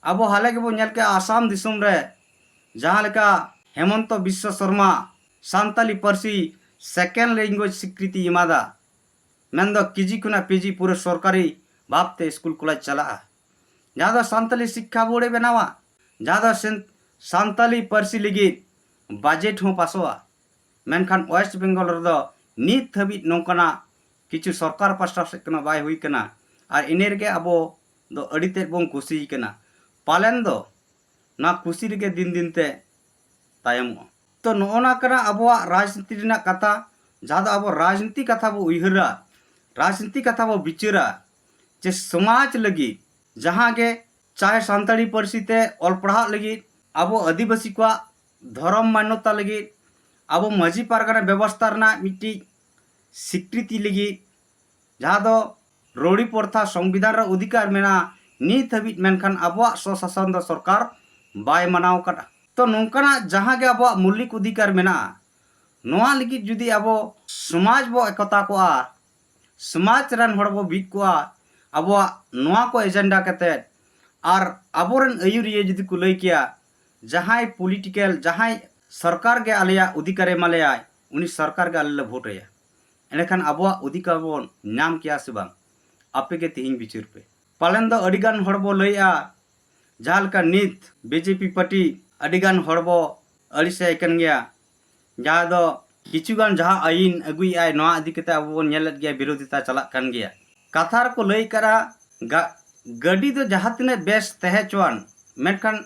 ᱟᱵᱚ ᱦᱟᱞᱮ ᱜᱮᱵᱚᱱ ᱧᱮᱞ ᱠᱮᱜᱼᱟ, ᱟᱥᱟᱢ ᱫᱤᱥᱚᱢ ᱨᱮ ᱡᱟᱦᱟᱸ ᱞᱮᱠᱟ ᱦᱮᱢᱚᱱᱛᱚ ᱵᱤᱥᱥᱚ ᱥᱚᱨᱢᱟ ᱥᱟᱱᱛᱟᱞᱤ ᱯᱟᱹᱨᱥᱤ ᱥᱮᱠᱮᱱᱰ ᱞᱮᱝᱜᱩᱭᱮᱡᱽ ᱥᱤᱠᱨᱤᱛᱤ ᱮᱢᱟᱫᱟ, ᱢᱮᱱᱫᱚ ᱠᱮᱡᱤ ᱠᱷᱚᱱᱟᱜ ᱯᱤᱡᱤ ᱯᱩᱨᱟᱹ ᱥᱚᱨᱠᱟᱨᱤ ᱵᱷᱟᱵᱽᱛᱮ ᱥᱠᱩᱞ ᱠᱚᱞᱮᱡᱽ ᱪᱟᱞᱟᱜᱼᱟ, ᱡᱟᱦᱟᱸ ᱫᱚ ᱥᱟᱱᱛᱟᱞᱤ ᱥᱤᱠᱠᱷᱟ ᱵᱳᱨᱰ ᱮ ᱵᱮᱱᱟᱣᱟ, ᱡᱟᱦᱟᱸ ᱫᱚ ᱥᱮᱱ-, ᱥᱟᱱᱛᱟᱞᱤ ᱯᱟᱹᱨᱥᱤ ᱞᱟᱹᱜᱤᱫ ᱵᱟᱡᱮᱴ ᱦᱚᱸ ᱯᱟᱥᱚᱜᱼᱟ᱾ ᱢᱮᱱᱠᱷᱟᱱ ᱳᱭᱮᱥᱴ ᱵᱮᱝᱜᱚᱞ ᱨᱮᱫᱚ ᱱᱤᱛ ᱦᱟᱹᱵᱤᱡ ᱱᱚᱝᱠᱟᱱᱟᱜ ᱠᱤᱪᱷᱩ ᱥᱚᱨᱠᱟᱨ ᱯᱟᱥᱴᱟ ᱥᱮᱫ ᱠᱷᱚᱱᱟᱜ ᱵᱟᱭ ᱦᱩᱭ ᱠᱟᱱᱟ᱾ ᱟᱨ ᱤᱱᱟᱹ ᱨᱮᱜᱮ ᱟᱵᱚ ᱫᱚ ᱟᱹᱰᱤ ᱛᱮᱫ ᱵᱚᱱ ᱠᱩᱥᱤ ᱠᱟᱱᱟ᱾ ᱯᱟᱞᱮᱱ ᱫᱚ ᱱᱚᱣᱟ ᱠᱩᱥᱤ ᱨᱮᱜᱮ ᱫᱤᱱ ᱫᱤᱱ ᱛᱮ ᱛᱟᱭᱚᱢᱚᱜᱼᱟ᱾ ᱛᱚ, ᱱᱚᱜᱼᱚ ᱱᱟ ᱠᱟᱱᱟ ᱟᱵᱚᱣᱟᱜ ᱨᱟᱡᱽᱱᱤᱛᱤ ᱨᱮᱱᱟᱜ ᱠᱟᱛᱷᱟ, ᱡᱟᱦᱟᱸ ᱫᱚ ᱟᱵᱚ ᱨᱟᱡᱽᱱᱤᱛᱤ ᱠᱟᱛᱷᱟ ᱵᱚ ᱩᱭᱦᱟᱹᱨᱟ, ᱨᱟᱡᱽᱱᱤᱛᱤ ᱠᱟᱛᱷᱟ ᱵᱚ ᱵᱤᱪᱟᱹᱨᱟ, ᱡᱮ ᱥᱚᱢᱟᱡᱽ ᱞᱟᱹᱜᱤᱫ ᱡᱟᱦᱟᱸ ᱜᱮ, ᱪᱟᱦᱮ ᱥᱟᱱᱛᱟᱲᱤ ᱯᱟᱹᱨᱥᱤ ᱛᱮ ᱚᱞ ᱯᱟᱲᱦᱟᱜ ᱞᱟᱹᱜᱤᱫ, ᱟᱵᱚ ᱟᱹᱫᱤᱵᱟᱹᱥᱤ ᱠᱚᱣᱟᱜ ᱫᱷᱚᱨᱚᱢ ᱢᱟᱱᱱᱚᱛᱟ ᱞᱟᱹᱜᱤᱫ, ᱟᱵᱚ ᱢᱟᱹᱡᱷᱤ ᱯᱟᱨᱜᱟᱱᱟ ᱵᱮᱵᱚᱥᱛᱷᱟ ᱨᱮᱱᱟᱜ ᱢᱤᱫᱴᱤᱡ ᱥᱤᱠᱨᱤᱛᱤ ᱞᱟᱹᱜᱤᱫ, ᱡᱟᱦᱟᱸ ᱫᱚ ᱨᱚᱲᱤ ᱯᱚᱨᱛᱷᱟ ᱥᱚᱝᱵᱤᱫᱷᱟᱱ ᱨᱮ ᱚᱫᱷᱤᱠᱟᱨ ᱢᱮᱱᱟᱜᱼᱟ ᱱᱤᱛ ᱦᱟᱹᱵᱤᱡ, ᱢᱮᱱᱠᱷᱟᱱ ᱟᱵᱚᱣᱟᱜ ᱥᱚᱥᱟᱥᱚᱱ ᱫᱚ ᱥᱚᱨᱠᱟᱨ ᱵᱟᱭ ᱢᱟᱱᱟᱣ ᱟᱠᱟᱫᱼᱟ᱾ ᱛᱚ, ᱱᱚᱝᱠᱟᱱᱟᱜ ᱡᱟᱦᱟᱸ ᱜᱮ ᱟᱵᱚᱣᱟᱜ ᱢᱳᱣᱞᱤᱠ ᱚᱫᱷᱤᱠᱟᱨ ᱢᱮᱱᱟᱜᱼᱟ, ᱱᱚᱣᱟ ᱞᱟᱹᱜᱤᱫ ᱡᱩᱫᱤ ᱟᱵᱚ ᱥᱚᱢᱟᱡᱽ ᱵᱚ ᱮᱠᱚᱛᱟ ᱠᱚᱜᱼᱟ, ᱥᱚᱢᱟᱡᱽ ᱨᱮᱱ ᱦᱚᱲ ᱵᱚ ᱢᱤᱫ ᱠᱚᱜᱼᱟ, ᱟᱵᱚᱣᱟᱜ ᱱᱚᱣᱟ ᱠᱚ ᱮᱡᱮᱱᱰᱟ ᱠᱟᱛᱮᱫ, ᱟᱨ ᱟᱵᱚᱨᱮᱱ ᱟᱹᱭᱩᱨᱤᱭᱟᱹ ᱡᱩᱫᱤ ᱠᱚ ᱞᱟᱹᱭ ᱠᱮᱭᱟ, ᱡᱟᱦᱟᱸᱭ ᱯᱚᱞᱤᱴᱤᱠᱮᱞ, ᱡᱟᱦᱟᱸᱭ ᱥᱚᱨᱠᱟᱨ ᱜᱮ ᱟᱞᱮᱭᱟᱜ ᱚᱫᱷᱤᱠᱟᱨᱮ ᱮᱢᱟ ᱞᱮᱭᱟᱭ, ᱩᱱᱤ ᱥᱚᱨᱠᱟᱨ ᱜᱮ ᱟᱞᱮ ᱞᱮ ᱵᱷᱳᱴ ᱟᱭᱟ, ᱮᱸᱰᱮᱠᱷᱟᱱ ᱟᱵᱚᱣᱟᱜ ᱚᱫᱷᱤᱠᱟᱨ ᱵᱚᱱ ᱧᱟᱢ ᱠᱮᱭᱟ ᱥᱮ ᱵᱟᱝ? ᱟᱯᱮ ᱜᱮ ᱛᱤᱦᱤᱧ ᱵᱤᱪᱟᱹᱨ ᱯᱮ᱾ ᱯᱟᱞᱮᱱ ᱫᱚ ᱟᱹᱰᱤᱜᱟᱱ ᱦᱚᱲ ᱵᱚ ᱞᱟᱹᱭᱮᱜᱼᱟ, ᱡᱟᱦᱟᱸ ᱞᱮᱠᱟ ᱱᱤᱛ ᱵᱤᱡᱮᱯᱤ ᱯᱟᱨᱴᱤ ᱟᱹᱰᱤᱜᱟᱱ ᱦᱚᱲ ᱵᱚ ᱟᱹᱲᱤᱥᱮᱫ ᱠᱟᱱ ᱜᱮᱭᱟ᱾ ᱡᱟᱦᱟᱸ ᱫᱚ ᱠᱤᱪᱷᱩᱜᱟᱱ ᱡᱟᱦᱟᱸ ᱟᱹᱭᱤᱱ ᱟᱹᱜᱩᱭᱮᱫᱼᱟᱭ, ᱱᱚᱣᱟ ᱤᱫᱤ ᱠᱟᱛᱮ ᱟᱵᱚ ᱵᱚᱱ ᱧᱮᱞᱮᱫ ᱜᱮᱭᱟ, ᱵᱤᱨᱳᱫᱷᱤᱛᱟ ᱪᱟᱞᱟᱜ ᱠᱟᱱ ᱜᱮᱭᱟ᱾ ᱠᱟᱛᱷᱟ ᱨᱮᱠᱚ ᱞᱟᱹᱭ ᱠᱟᱫᱟ, ᱜᱟ- ᱜᱟᱹᱰᱤ ᱫᱚ ᱡᱟᱦᱟᱸ ᱛᱤᱱᱟᱹᱜ ᱵᱮᱥ ᱛᱟᱦᱮᱸ ᱦᱚᱪᱚᱣᱟᱱ, ᱢᱮᱱᱠᱷᱟᱱ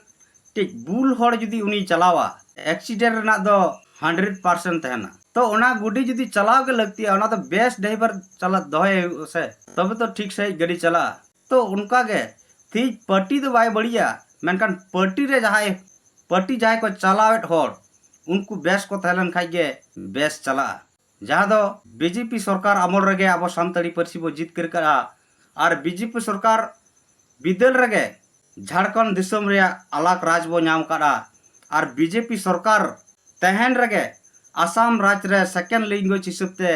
ᱴᱷᱤᱠ ᱵᱩᱞ ᱦᱚᱲ ᱡᱩᱫᱤ ᱩᱱᱤ ᱪᱟᱞᱟᱣᱟ, ᱮᱠᱥᱤᱰᱮᱱᱴ ᱨᱮᱱᱟᱜ ᱫᱚ ᱦᱟᱱᱰᱨᱮᱰ ᱯᱟᱨᱥᱮᱱᱴ ᱛᱟᱦᱮᱱᱟ᱾ ᱛᱚ ᱚᱱᱟ ᱜᱟᱹᱰᱤ ᱡᱩᱫᱤ ᱪᱟᱞᱟᱣ ᱜᱮ ᱞᱟᱹᱠᱛᱤᱭᱟ, ᱚᱱᱟ ᱫᱚ ᱵᱮᱥ ᱰᱨᱟᱭᱵᱷᱟᱨ ᱪᱟᱞᱟᱜ ᱫᱚᱦᱚᱭ ᱦᱩᱭᱩᱜᱼᱟ ᱥᱮ, ᱛᱚᱵᱮ ᱛᱚ ᱴᱷᱤᱠ ᱥᱟᱺᱦᱤᱡ ᱜᱟᱹᱰᱤ ᱪᱟᱞᱟᱜᱼᱟ᱾ ᱛᱚ ᱚᱱᱠᱟ ᱜᱮ ᱛᱮᱦᱤᱧ ᱯᱟᱨᱴᱤ ᱫᱚ ᱵᱟᱭ ᱵᱟᱹᱲᱤᱡᱼᱟ, ᱢᱮᱱᱠᱷᱟᱱ ᱯᱟᱨᱴᱤ ᱨᱮ ᱡᱟᱦᱟᱸᱭ ᱯᱟᱨᱴᱤ ᱡᱟᱦᱟᱸᱭ ᱠᱚ ᱪᱟᱞᱟᱣᱮᱫ ᱦᱚᱲ, ᱩᱱᱠᱩ ᱵᱮᱥ ᱠᱚ ᱛᱟᱦᱮᱸ ᱞᱮᱱ ᱠᱷᱟᱡ ᱜᱮ ᱵᱮᱥ ᱪᱟᱞᱟᱜᱼᱟ᱾ ᱡᱟᱦᱟᱸ ᱫᱚ ᱵᱤᱡᱮᱯᱤ ᱥᱚᱨᱠᱟᱨ ᱟᱢᱚᱞ ᱨᱮᱜᱮ ᱟᱵᱚ ᱥᱟᱱᱛᱟᱲᱤ ᱯᱟᱹᱨᱥᱤ ᱵᱚ ᱡᱤᱛᱠᱟᱹᱨ ᱠᱟᱜᱼᱟ᱾ ᱟᱨ ᱵᱤᱡᱮᱯᱤ ᱥᱚᱨᱠᱟᱨ ᱵᱤᱫᱟᱹᱞ ᱨᱮᱜᱮ ᱡᱷᱟᱲᱠᱷᱚᱸᱰ ᱫᱤᱥᱚᱢ ᱨᱮᱭᱟᱜ ᱟᱞᱟᱜᱽ ᱨᱟᱡᱽ ᱵᱚ ᱧᱟᱢ ᱠᱟᱫᱼᱟ᱾ ᱟᱨ ᱵᱤᱡᱮᱯᱤ ᱥᱚᱨᱠᱟᱨ ᱛᱟᱦᱮᱱ ᱨᱮᱜᱮ ᱟᱥᱟᱢ ᱨᱟᱡᱽ ᱨᱮ ᱥᱮᱠᱮᱱᱰ ᱞᱮᱝᱜᱩᱭᱮᱡᱽ ᱦᱤᱥᱟᱹᱵ ᱛᱮ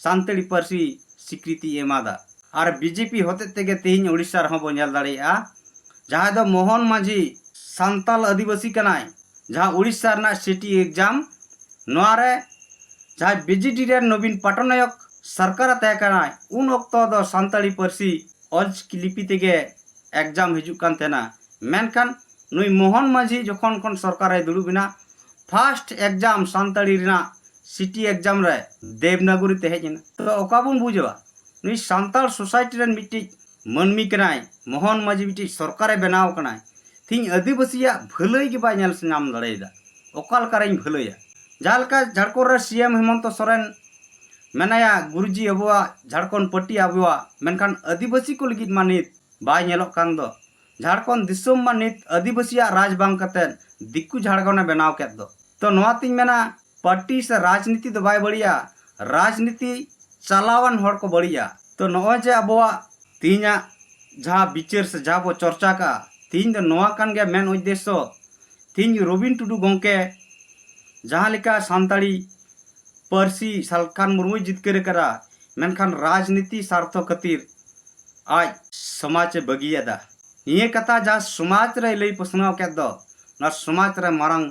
ᱥᱟᱱᱛᱟᱲᱤ ᱯᱟᱹᱨᱥᱤ ᱥᱤᱠᱨᱤᱛᱤᱭ ᱮᱢᱟᱫᱟ᱾ ᱟᱨ ᱵᱤᱡᱮᱯᱤ ᱦᱚᱛᱮᱡ ᱛᱮᱜᱮ ᱛᱮᱦᱮᱧ ᱳᱰᱤᱥᱟ ᱨᱮᱦᱚᱸ ᱵᱚ ᱧᱮᱞ ᱫᱟᱲᱮᱭᱟᱜᱼᱟ, ᱡᱟᱦᱟᱸᱭ ᱫᱚ ᱢᱳᱦᱚᱱ ᱢᱟᱹᱡᱷᱤ ᱥᱟᱱᱛᱟᱞ ᱟᱹᱫᱤᱵᱟᱹᱥᱤ ᱠᱟᱱᱟᱭ, ᱡᱟᱦᱟᱸ ᱳᱰᱤᱥᱟ ᱨᱮᱱᱟᱜ ᱥᱤᱴᱤ ᱮᱠᱡᱟᱢ, ᱱᱚᱣᱟ ᱨᱮ ᱡᱟᱦᱟᱸᱭ ᱵᱤᱡᱮᱰᱤ ᱨᱮᱱ ᱱᱚᱵᱤᱱ ᱯᱟᱴᱱᱟᱭᱚᱠ ᱥᱚᱨᱠᱟᱨᱮ ᱛᱟᱦᱮᱸ ᱠᱟᱱᱟᱭ, ᱩᱱ ᱚᱠᱛᱚ ᱫᱚ ᱥᱟᱱᱛᱟᱲᱤ ᱯᱟᱹᱨᱥᱤ ᱚᱞᱪᱤᱠᱤ ᱞᱤᱯᱤ ᱛᱮᱜᱮ ᱮᱠᱡᱟᱢ ᱦᱤᱡᱩᱜ ᱠᱟᱱ ᱛᱟᱦᱮᱱᱟ᱾ ᱢᱮᱱᱠᱷᱟᱱ ᱱᱩᱭ ᱢᱳᱦᱚᱱ ᱢᱟᱹᱡᱷᱤ ᱡᱚᱠᱷᱚᱱ ᱠᱷᱚᱱ ᱥᱚᱨᱠᱟᱨᱮ ᱫᱩᱲᱩᱵ ᱮᱱᱟ, ᱯᱷᱟᱥᱴ ᱮᱠᱡᱟᱢ ᱥᱟᱱᱛᱟᱲᱤ ᱨᱮᱱᱟᱜ ᱥᱤᱴᱤ ᱮᱠᱡᱟᱢ ᱨᱮ ᱫᱮᱵᱽᱱᱟᱜᱚᱨᱤ ᱛᱮ ᱦᱮᱡ ᱮᱱᱟ᱾ ᱛᱚ ᱚᱠᱟ ᱵᱚᱱ ᱵᱩᱡᱷᱟᱹᱣᱟ, ᱱᱩᱭ ᱥᱟᱱᱛᱟᱲ ᱥᱳᱥᱟᱭᱴᱤ ᱨᱮᱱ ᱢᱤᱫᱴᱤᱡ ᱢᱟᱹᱱᱢᱤ ᱠᱟᱱᱟᱭ, ᱢᱳᱦᱚᱱ ᱢᱟᱹᱡᱷᱤ ᱢᱤᱫᱴᱤᱡ ᱥᱚᱨᱠᱟᱨᱮ ᱵᱮᱱᱟᱣ ᱠᱟᱱᱟᱭ, ᱛᱤᱦᱤᱧ ᱟᱹᱫᱤᱵᱟᱹᱥᱤᱭᱟᱜ ᱵᱷᱟᱹᱞᱟᱹᱭ ᱜᱮ ᱵᱟᱭ ᱧᱮᱞ ᱧᱟᱢ ᱫᱟᱲᱮᱭᱟᱫᱟ᱾ ᱚᱠᱟ ᱞᱮᱠᱟᱨᱮᱧ ᱵᱷᱟᱹᱞᱟᱹᱭᱟ? ᱡᱟᱦᱟᱸ ᱞᱮᱠᱟ ᱡᱷᱟᱲᱠᱷᱚᱸᱰ ᱨᱮ ᱥᱤ ᱮᱢ ᱦᱮᱢᱚᱱᱛᱚ ᱥᱚᱨᱮᱱ ᱢᱮᱱᱟᱭᱟ, ᱜᱩᱨᱩᱡᱤ ᱟᱵᱚᱣᱟᱜ ᱡᱷᱟᱲᱠᱷᱚᱸᱰ ᱯᱟᱹᱴᱤ ᱟᱵᱚᱣᱟᱜ, ᱢᱮᱱᱠᱷᱟᱱ ᱟᱹᱫᱤᱵᱟᱹᱥᱤ ᱠᱚ ᱞᱟᱹᱜᱤᱫ ᱢᱟ ᱱᱤᱛ ᱵᱟᱭ ᱧᱮᱞᱚᱜ ᱠᱟᱱ ᱫᱚ᱾ ᱡᱷᱟᱲᱠᱷᱚᱸᱰ ᱫᱤᱥᱚᱢ ᱢᱟ ᱱᱤᱛ ᱟᱹᱫᱤᱵᱟᱹᱥᱤᱭᱟᱜ ᱨᱟᱡᱽ ᱵᱟᱝ ᱠᱟᱛᱮᱫ ᱫᱤᱠᱩ ᱡᱷᱟᱲᱠᱷᱚᱸᱰᱮ ᱵᱮᱱᱟᱣ ᱠᱮᱫ ᱫᱚ᱾ ᱛᱚ ᱱᱚᱣᱟ ᱛᱤᱧ ᱢᱮᱱᱟ, ᱯᱟᱨᱴᱤ ᱥᱮ ᱨᱟᱡᱽᱱᱤᱛᱤ ᱫᱚ ᱵᱟᱭ ᱵᱟᱹᱲᱤᱡᱼᱟ, ᱨᱟᱡᱽᱱᱤᱛᱤ ᱪᱟᱞᱟᱣᱟᱱ ᱦᱚᱲ ᱠᱚ ᱵᱟᱹᱲᱤᱡᱼᱟ᱾ ᱛᱚ ᱱᱚᱜᱼᱚᱭ ᱡᱮ ᱟᱵᱚᱣᱟᱜ ᱛᱤᱦᱤᱧᱟᱜ ᱡᱟᱦᱟᱸ ᱵᱤᱪᱟᱹᱨ ᱥᱮ ᱡᱟᱦᱟᱸ ᱵᱚ ᱪᱚᱨᱪᱟ ᱠᱟᱜᱼᱟ, ᱛᱤᱦᱤᱧ ᱫᱚ ᱱᱚᱣᱟ ᱠᱟᱱ ᱜᱮᱭᱟ ᱢᱮᱱ ᱩᱫᱽᱫᱮᱥᱥᱚ᱾ ᱛᱤᱦᱤᱧ ᱨᱚᱵᱤᱱ ᱴᱩᱰᱩ ᱜᱚᱢᱠᱮ ᱡᱟᱦᱟᱸ ᱞᱮᱠᱟ ᱥᱟᱱᱛᱟᱲᱤ ᱯᱟᱹᱨᱥᱤ ᱥᱟᱞᱠᱷᱟᱱ ᱢᱩᱨᱢᱩᱭ ᱡᱤᱛᱠᱟᱹᱨ ᱟᱠᱟᱫᱟ, ᱢᱮᱱᱠᱷᱟᱱ ᱨᱟᱡᱽᱱᱤᱛᱤ ᱥᱟᱨᱛᱷᱚ ᱠᱷᱟᱹᱛᱤᱨ ᱟᱡ ᱥᱚᱢᱟᱡᱽ ᱮ ᱵᱟᱹᱜᱤᱭᱟᱫᱟ᱾ ᱱᱤᱭᱟᱹ ᱠᱟᱛᱷᱟ ᱡᱟᱦᱟᱸ ᱥᱚᱢᱟᱡᱽ ᱨᱮᱭ ᱞᱟᱹᱭ ᱯᱟᱥᱱᱟᱣ ᱠᱮᱫ ᱫᱚ, ᱚᱱᱟ ᱥᱚᱢᱟᱡᱽ ᱨᱮ ᱢᱟᱨᱟᱝ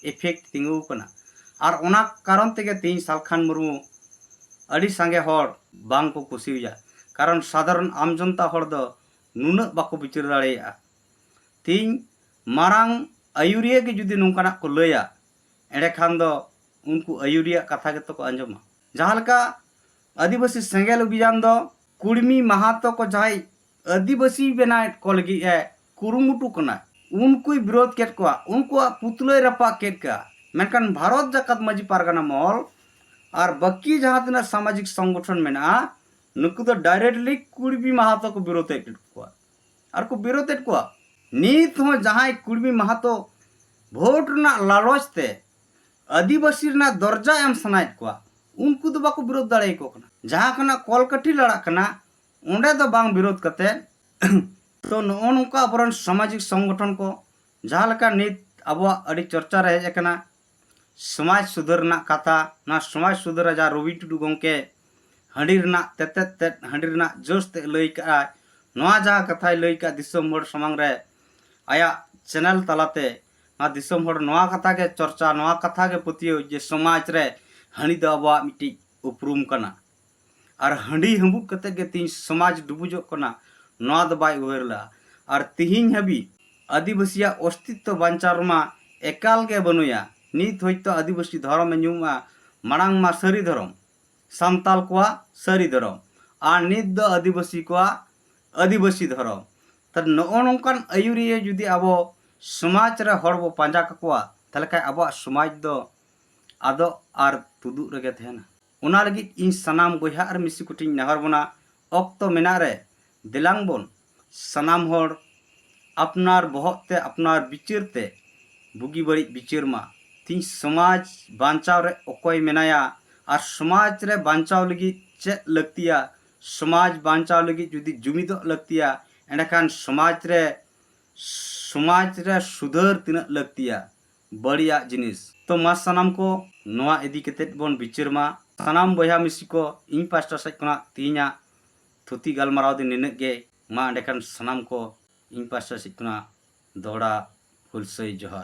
ᱤᱯᱷᱮᱠᱴ ᱛᱤᱸᱜᱩ ᱟᱠᱟᱱᱟ᱾ ᱟᱨ ᱚᱱᱟ ᱠᱟᱨᱚᱱ ᱛᱮᱜᱮ ᱛᱮᱦᱮᱧ ᱥᱟᱞᱠᱷᱟᱱ ᱢᱩᱨᱢᱩ ᱟᱹᱰᱤ ᱥᱟᱸᱜᱮ ᱦᱚᱲ ᱵᱟᱝ ᱠᱚ ᱠᱩᱥᱤᱭᱟᱭᱟ᱾ ᱠᱟᱨᱚᱱ ᱥᱟᱫᱷᱟᱨᱚᱱ ᱟᱢ ᱡᱚᱱᱛᱟ ᱦᱚᱲ ᱫᱚ ᱱᱩᱱᱟᱹᱜ ᱵᱟᱠᱚ ᱵᱤᱪᱟᱹᱨ ᱫᱟᱲᱮᱭᱟᱜᱼᱟ᱾ ᱛᱮᱦᱮᱧ ᱢᱟᱨᱟᱝ ᱟᱹᱭᱩᱨᱤᱭᱟᱹ ᱜᱮ ᱡᱩᱫᱤ ᱱᱚᱝᱠᱟᱱᱟᱜ ᱠᱚ ᱞᱟᱹᱭᱟ, ᱮᱸᱰᱮᱠᱷᱟᱱ ᱫᱚ ᱩᱱᱠᱩ ᱟᱹᱭᱩᱨᱤᱭᱟᱹᱣᱟᱜ ᱠᱟᱛᱷᱟ ᱜᱮᱛᱚ ᱠᱚ ᱟᱸᱡᱚᱢᱟ᱾ ᱡᱟᱦᱟᱸ ᱞᱮᱠᱟ ᱟᱹᱫᱤᱵᱟᱹᱥᱤ ᱥᱮᱸᱜᱮᱞ ᱚᱵᱷᱤᱡᱟᱱ ᱫᱚ ᱠᱩᱲᱢᱤ ᱢᱟᱦᱟᱛᱚ ᱠᱚ ᱡᱟᱦᱟᱸᱭ ᱟᱹᱫᱤᱵᱟᱹᱥᱤ ᱵᱮᱱᱟᱣᱮᱫ ᱠᱚ ᱞᱟᱹᱜᱤᱫ ᱮ ᱠᱩᱨᱩᱢᱩᱴᱩ ᱠᱟᱱᱟ, ᱩᱱᱠᱩᱭ ᱵᱤᱨᱳᱫ ᱠᱮᱫ ᱠᱚᱣᱟ, ᱩᱱᱠᱩᱣᱟᱜ ᱯᱩᱛᱞᱟᱹᱭ ᱨᱟᱯᱟᱜ ᱠᱮᱫ ᱠᱚᱣᱟ᱾ ᱢᱮᱱᱠᱷᱟᱱ ᱵᱷᱟᱨᱚᱛ ᱡᱟᱠᱟᱛ ᱢᱟᱹᱡᱷᱤ ᱯᱟᱨᱜᱟᱱᱟ ᱢᱚᱦᱚᱞ ᱟᱨ ᱵᱟᱹᱠᱤ ᱡᱟᱦᱟᱸ ᱛᱤᱱᱟᱹᱜ ᱥᱟᱢᱟᱡᱤᱠ ᱥᱚᱝᱜᱚᱴᱷᱚᱱ ᱢᱮᱱᱟᱜᱼᱟ, ᱱᱩᱠᱩ ᱫᱚ directly ᱠᱩᱲᱢᱤ ᱢᱟᱦᱟᱛᱚ ᱠᱚ ᱵᱤᱨᱳᱫ ᱮᱫ ᱠᱚᱣᱟ᱾ ᱟᱨ ᱠᱚ ᱵᱤᱨᱳᱫ ᱮᱫ ᱠᱚᱣᱟ᱾ ᱱᱤᱛ ᱦᱚᱸ ᱡᱟᱦᱟᱸᱭ ᱠᱩᱲᱢᱤ ᱢᱟᱦᱟᱛᱚ ᱵᱷᱳᱴ ᱨᱮᱱᱟᱜ ᱞᱟᱞᱚᱪ ᱛᱮ ᱟᱹᱫᱤᱵᱟᱹᱥᱤ ᱨᱮᱱᱟᱜ ᱫᱚᱨᱡᱟ ᱮᱢ ᱥᱟᱱᱟᱭᱮᱫ ᱠᱚᱣᱟ, ᱩᱱᱠᱩ ᱫᱚ ᱵᱟᱠᱚ ᱵᱤᱨᱳᱫ ᱫᱟᱲᱮᱭᱟᱠᱚ ᱠᱟᱱᱟ᱾ ᱡᱟᱦᱟᱸ ᱠᱷᱚᱱᱟᱜ ᱠᱚᱞᱠᱟᱴᱷᱤ ᱞᱟᱲᱟᱜ ᱠᱟᱱᱟ, ᱚᱸᱰᱮ ᱫᱚ ᱵᱟᱝ ᱵᱤᱨᱳᱫ ᱠᱟᱛᱮ ᱛᱚ ᱱᱚᱜᱼᱚ ᱱᱚᱝᱠᱟ ᱟᱵᱚᱨᱮᱱ ᱥᱟᱢᱟᱡᱤᱠ ᱥᱚᱝᱜᱚᱴᱷᱚᱱ ᱠᱚ ᱡᱟᱦᱟᱸ ᱞᱮᱠᱟ ᱱᱤᱛ ᱟᱵᱚᱣᱟᱜ ᱟᱹᱰᱤ ᱪᱚᱨᱪᱟ ᱨᱮ ᱦᱮᱡ ᱟᱠᱟᱱᱟ, ᱥᱚᱢᱟᱡᱽ ᱥᱩᱫᱷᱟᱹᱨ ᱨᱮᱱᱟᱜ ᱠᱟᱛᱷᱟ, ᱱᱚᱣᱟ ᱥᱚᱢᱟᱡᱽ ᱥᱩᱫᱷᱟᱹᱨ ᱨᱟᱡᱟ ᱨᱚᱵᱤ ᱴᱩᱰᱩ ᱜᱚᱢᱠᱮ ᱦᱟᱺᱰᱤ ᱨᱮᱱᱟᱜ ᱛᱮᱛᱮᱫ ᱛᱮᱫ, ᱦᱟᱺᱰᱤ ᱨᱮᱱᱟᱜ ᱡᱳᱥ ᱛᱮ ᱞᱟᱹᱭ ᱠᱟᱜᱼᱟᱭ᱾ ᱱᱚᱣᱟ ᱡᱟᱦᱟᱸ ᱠᱟᱛᱷᱟᱭ ᱞᱟᱹᱭ ᱠᱟᱜ ᱫᱤᱥᱚᱢ ᱦᱚᱲ ᱥᱟᱢᱟᱝ ᱨᱮ ᱟᱭᱟᱜ ᱪᱮᱱᱮᱞ ᱛᱟᱞᱟᱛᱮ, ᱱᱚᱣᱟ ᱫᱤᱥᱚᱢ ᱦᱚᱲ ᱱᱚᱣᱟ ᱠᱟᱛᱷᱟ ᱜᱮ ᱪᱚᱨᱪᱟ, ᱱᱚᱣᱟ ᱠᱟᱛᱷᱟ ᱜᱮ ᱯᱟᱹᱛᱭᱟᱹᱣ ᱡᱮ ᱥᱚᱢᱟᱡᱽ ᱨᱮ ᱦᱟᱺᱰᱤ ᱫᱚ ᱟᱵᱚᱣᱟᱜ ᱢᱤᱫᱴᱤᱡ ᱩᱯᱨᱩᱢ ᱠᱟᱱᱟ᱾ ᱟᱨ ᱦᱟᱺᱰᱤ ᱦᱟᱺᱵᱩᱫ ᱠᱟᱛᱮ ᱜᱮ ᱛᱮᱦᱮᱧ ᱥᱚᱢᱟᱡᱽ ᱰᱩᱵᱩᱡᱚᱜ ᱠᱟᱱᱟ, ᱱᱚᱣᱟ ᱫᱚ ᱵᱟᱭ ᱩᱭᱦᱟᱹᱨ ᱞᱮᱫᱼᱟ᱾ ᱟᱨ ᱛᱮᱦᱮᱧ ᱦᱟᱹᱵᱤᱡ ᱟᱹᱫᱤᱵᱟᱹᱥᱤᱭᱟᱜ ᱚᱥᱛᱤᱛᱛᱚ ᱵᱟᱧᱪᱟᱣ ᱨᱮᱢᱟ ᱮᱠᱟᱞ ᱜᱮ ᱵᱟᱹᱱᱩᱭᱟ᱾ ᱱᱤᱛ ᱦᱚᱭᱛᱳ ᱟᱹᱫᱤᱵᱟᱹᱥᱤ ᱫᱷᱚᱨᱚᱢᱮ ᱧᱩᱢᱟ, ᱢᱟᱲᱟᱝ ᱢᱟ ᱥᱟᱹᱨᱤ ᱫᱷᱚᱨᱚᱢ, ᱥᱟᱱᱛᱟᱞ ᱠᱚᱣᱟᱜ ᱥᱟᱹᱨᱤ ᱫᱷᱚᱨᱚᱢ, ᱟᱨ ᱱᱤᱛ ᱫᱚ ᱟᱹᱫᱤᱵᱟᱹᱥᱤ ᱠᱚᱣᱟᱜ ᱟᱹᱫᱤᱵᱟᱹᱥᱤ ᱫᱷᱚᱨᱚᱢ᱾ ᱛᱟᱦᱞᱮ ᱱᱚᱜᱼᱚ ᱱᱚᱝᱠᱟᱱ ᱟᱹᱭᱩᱨᱤᱭᱟᱹ ᱡᱩᱫᱤ ᱟᱵᱚ ᱥᱚᱢᱟᱡᱽ ᱨᱮ ᱦᱚᱲ ᱵᱚ ᱯᱟᱸᱡᱟ ᱠᱟᱠᱚᱣᱟ, ᱛᱟᱦᱞᱮ ᱠᱷᱟᱱ ᱟᱵᱚᱣᱟᱜ ᱥᱚᱢᱟᱡᱽ ᱫᱚ ᱟᱫᱚᱜ ᱟᱨ ᱛᱩᱫᱩᱜ ᱨᱮᱜᱮ ᱛᱟᱦᱮᱱᱟ᱾ ᱚᱱᱟ ᱞᱟᱹᱜᱤᱫ ᱤᱧ ᱥᱟᱱᱟᱢ ᱵᱚᱭᱦᱟ ᱟᱨ ᱢᱤᱥᱤ ᱠᱚᱴᱷᱮᱱ ᱱᱮᱦᱚᱨ ᱵᱚᱱᱟ, ᱚᱠᱛᱚ ᱢᱮᱱᱟᱜ ᱨᱮ ᱫᱮᱞᱟᱝ ᱵᱚᱱ ᱥᱟᱱᱟᱢ ᱦᱚᱲ ᱟᱯᱱᱟᱨ ᱵᱚᱦᱚᱜ ᱛᱮ, ᱟᱯᱱᱟᱨ ᱵᱤᱪᱟᱹᱨ ᱛᱮ ᱵᱩᱜᱤ ᱵᱟᱹᱲᱤᱡ ᱵᱤᱪᱟᱹᱨ ᱢᱟ᱾ ᱛᱮᱦᱮᱧ ᱥᱚᱢᱟᱡᱽ ᱵᱟᱧᱪᱟᱣ ᱨᱮ ᱚᱠᱚᱭ ᱢᱮᱱᱟᱭᱟ ᱟᱨ ᱥᱚᱢᱟᱡᱽ ᱨᱮ ᱵᱟᱧᱪᱟᱣ ᱞᱟᱹᱜᱤᱫ ᱪᱮᱫ ᱞᱟᱹᱠᱛᱤᱭᱟ, ᱥᱚᱢᱟᱡᱽ ᱵᱟᱧᱪᱟᱣ ᱞᱟᱹᱜᱤᱫ ᱡᱩᱫᱤ ᱡᱩᱢᱤᱫᱚᱜ ᱞᱟᱹᱠᱛᱤᱭᱟ, ᱮᱸᱰᱮᱠᱷᱟᱱ ᱥᱚᱢᱟᱡᱽ ᱨᱮ, ᱥᱚᱢᱟᱡᱽ ᱨᱮ ᱥᱩᱫᱷᱟᱹᱨ ᱛᱤᱱᱟᱹᱜ ᱞᱟᱹᱠᱛᱤᱭᱟ, ᱵᱟᱹᱲᱤᱡᱟᱜ ᱡᱤᱱᱤᱥ᱾ ᱛᱚ ᱢᱟ ᱥᱟᱱᱟᱢ ᱠᱚ ᱱᱚᱣᱟ ᱤᱫᱤ ᱠᱟᱛᱮᱫ ᱵᱚᱱ ᱵᱤᱪᱟᱹᱨ ᱢᱟ᱾ ᱥᱟᱱᱟᱢ ᱵᱚᱭᱦᱟ ᱢᱤᱥᱤ ᱠᱚ, ᱤᱧ ᱯᱟᱥᱴᱟ ᱥᱮᱫ ᱠᱷᱚᱱᱟᱜ ᱛᱮᱦᱮᱧᱟᱜ ᱛᱷᱩᱛᱤ ᱜᱟᱞᱢᱟᱨᱟᱣ ᱫᱚ ᱱᱤᱱᱟᱹᱜ ᱜᱮ᱾ ᱢᱟ ᱮᱸᱰᱮᱠᱷᱟᱱ ᱥᱟᱱᱟᱢ ᱠᱚ ᱤᱧ ᱯᱟᱥᱴᱟ ᱥᱮᱫ ᱠᱷᱚᱱᱟᱜ ᱫᱚᱦᱲᱟ ᱦᱩᱞᱥᱟᱹᱭ ᱡᱚᱦᱟᱨ᱾